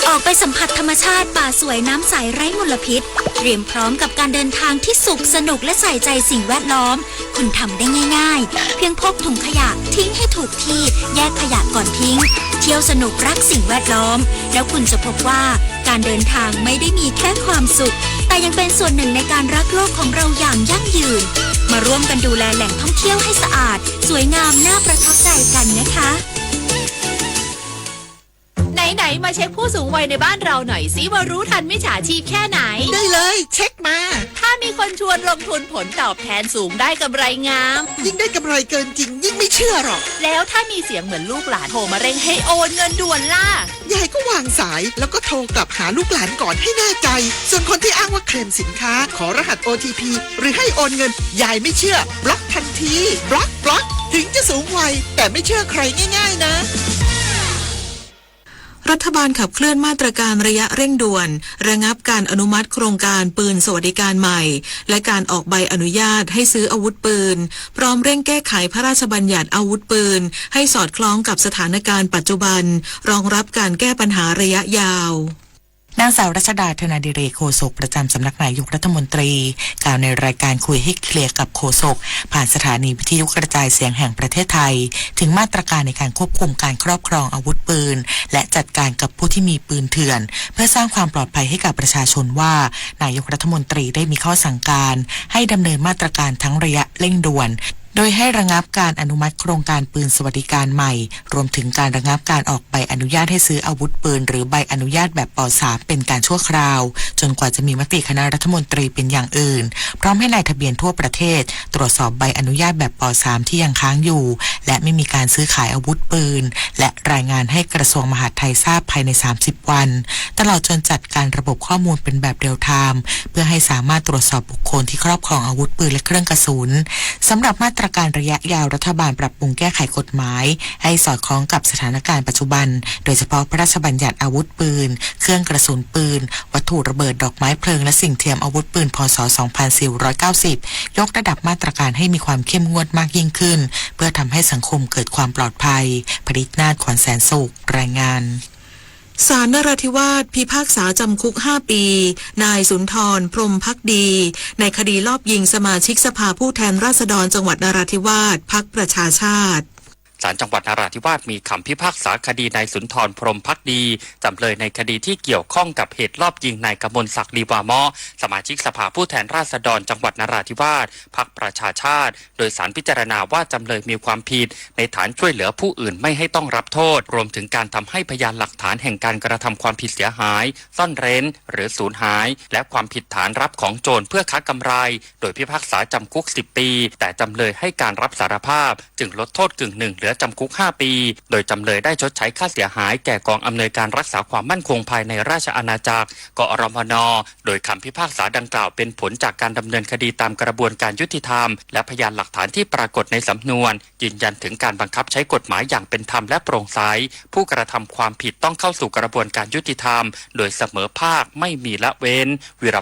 ออกไปสัมผัสธรรมชาติป่าสวยน้ำใสไร้มลพิษ เตรียมพร้อมกับการเดินทางที่สุขสนุกและใส่ใจสิ่งแวดล้อม คุณทำได้ง่ายๆ เพียงพกถุงขยะทิ้งให้ถูกที่ แยกขยะก่อนทิ้ง เที่ยวสนุกรักสิ่งแวดล้อม แล้วคุณจะพบว่าการเดินทางไม่ได้มีแค่ความสุข แต่ยังเป็นส่วนหนึ่งในการรักโลกของเราอย่างยั่งยืน มาร่วมกันดูแลแหล่งท่องเที่ยวให้สะอาด สวยงามน่าประทับใจกันนะคะ ไหนๆ มาเช็คผู้สูงวัยในบ้านเราหน่อยสิว่ารู้ทันมิจฉาชีพแค่ไหน ได้เลย เช็คมา ถ้ามีคนชวนลงทุนผลตอบแทนสูงได้กำไรงาม ยิ่งได้กำไรเกินจริง ยิ่งไม่เชื่อหรอก แล้วถ้ามีเสียงเหมือนลูกหลานโทรมาเร่งให้โอนเงินด่วนล่ะ ยายก็วางสาย แล้วก็โทรกลับหาลูกหลานก่อนให้แน่ใจ ส่วนคนที่อ้างว่าเคลมสินค้า ขอรหัส โอ ที พี หรือให้โอนเงิน ยายไม่เชื่อ บล็อกทันที บล็อก บล็อก ถึงจะสูงวัย แต่ไม่เชื่อใครง่ายๆ นะ เ รัฐบาลขับเคลื่อนมาตรการระยะเร่งด่วน ระงับการอนุมัติโครงการปืนสวัสดิการใหม่ และการออกใบอนุญาตให้ซื้ออาวุธปืน พร้อมเร่งแก้ไขพระราชบัญญัติอาวุธปืน ให้สอดคล้องกับสถานการณ์ปัจจุบัน รองรับการแก้ปัญหาระยะยาว นางสาวรัชดา ธนาดิเรก โฆษกประจำสำนักนายกรัฐมนตรี กล่าวในรายการคุยให้เคลียร์กับโฆษก ผ่านสถานีวิทยุกระจายเสียงแห่งประเทศไทย ถึงมาตรการในการควบคุมการครอบครองอาวุธปืน และจัดการกับผู้ที่มีปืนเถื่อน เพื่อสร้างความปลอดภัยให้กับประชาชนว่า นายกรัฐมนตรีได้มีข้อสั่งการให้ดำเนินมาตรการทั้งระยะเร่งด่วน โดยให้ระงับการอนุมัติโครงการปืนสวัสดิการใหม่ รวมถึงการระงับการออกใบอนุญาตให้ซื้ออาวุธปืน หรือใบอนุญาตแบบ ป.สาม เป็นการชั่วคราว จนกว่าจะมีมติคณะรัฐมนตรีเป็นอย่างอื่น พร้อมให้นายทะเบียนทั่วประเทศ ตรวจสอบใบอนุญาตแบบ ป.สาม ที่ยังค้างอยู่ และไม่มีการซื้อขายอาวุธปืน และรายงานให้กระทรวงมหาดไทยทราบภายใน สามสิบ วัน ตลอดจนจัดการระบบข้อมูลเป็นแบบเรียลไทม์ เพื่อให้สามารถตรวจสอบบุคคลที่ครอบครองอาวุธปืนและเครื่องกระสุน สำหรับมาตรการระยะยาว รัฐบาลปรับปรุงแก้ไขกฎหมาย ให้สอดคล้องกับสถานการณ์ปัจจุบัน โดยเฉพาะพระราชบัญญัติอาวุธปืน เครื่องกระสุนปืน วัตถุระเบิด ดอกไม้เพลิง และสิ่งเทียมอาวุธปืน พ.ศ. สองพันสี่ร้อยเก้าสิบ ยกระดับมาตรการให้มีความเข้มงวดมากยิ่งขึ้น เพื่อทำให้สังคมเกิดความปลอดภัย ผลิตนาถ ขวัญแสนสุข รายงาน ศาลนราธิวาสพิพากษาจำคุกห้าปี นายสุนทร พรหมภักดี ในคดีลอบยิงสมาชิกสภาผู้แทนราษฎรจังหวัดนราธิวาส พรรคประชาชาติ ศาลจังหวัดนราธิวาสมีคำพิพากษาคดีนายสุนทร พรหมภักดี จำเลยในคดีที่เกี่ยวข้องกับเหตุลอบยิงนายกมลศักดิ์ ลีวามอ สมาชิกสภาผู้แทนราษฎรจังหวัดนราธิวาส พรรคประชาชาติ โดยศาลพิจารณาว่าจำเลยมีความผิดในฐานช่วยเหลือผู้อื่นไม่ให้ต้องรับโทษ รวมถึงการทำให้พยานหลักฐานแห่งการกระทำความผิดเสียหาย ซ่อนเร้น หรือสูญหาย และความผิดฐานรับของโจรเพื่อค้ากำไร โดยพิพากษาจำคุก สิบ ปี แต่จำเลยให้การรับสารภาพ จึงลดโทษกึ่งหนึ่งเหลือจำคุก ห้า ปี โดยจำเลยได้ชดใช้ค่าเสียหายแก่กองอำนวยการรักษาความมั่นคงภายในราชอาณาจักร กอรมน โดยคำพิพากษาดังกล่าวเป็นผลจากการดำเนินคดีตามกระบวนการยุติธรรม และพยานหลักฐานที่ปรากฏในสำนวน ยืนยันถึงการบังคับใช้กฎหมายอย่างเป็นธรรมและโปร่งใส ผู้กระทำความผิดต้องเข้าสู่กระบวนการยุติธรรม โดยเสมอภาค ไม่มีละเว้น วีร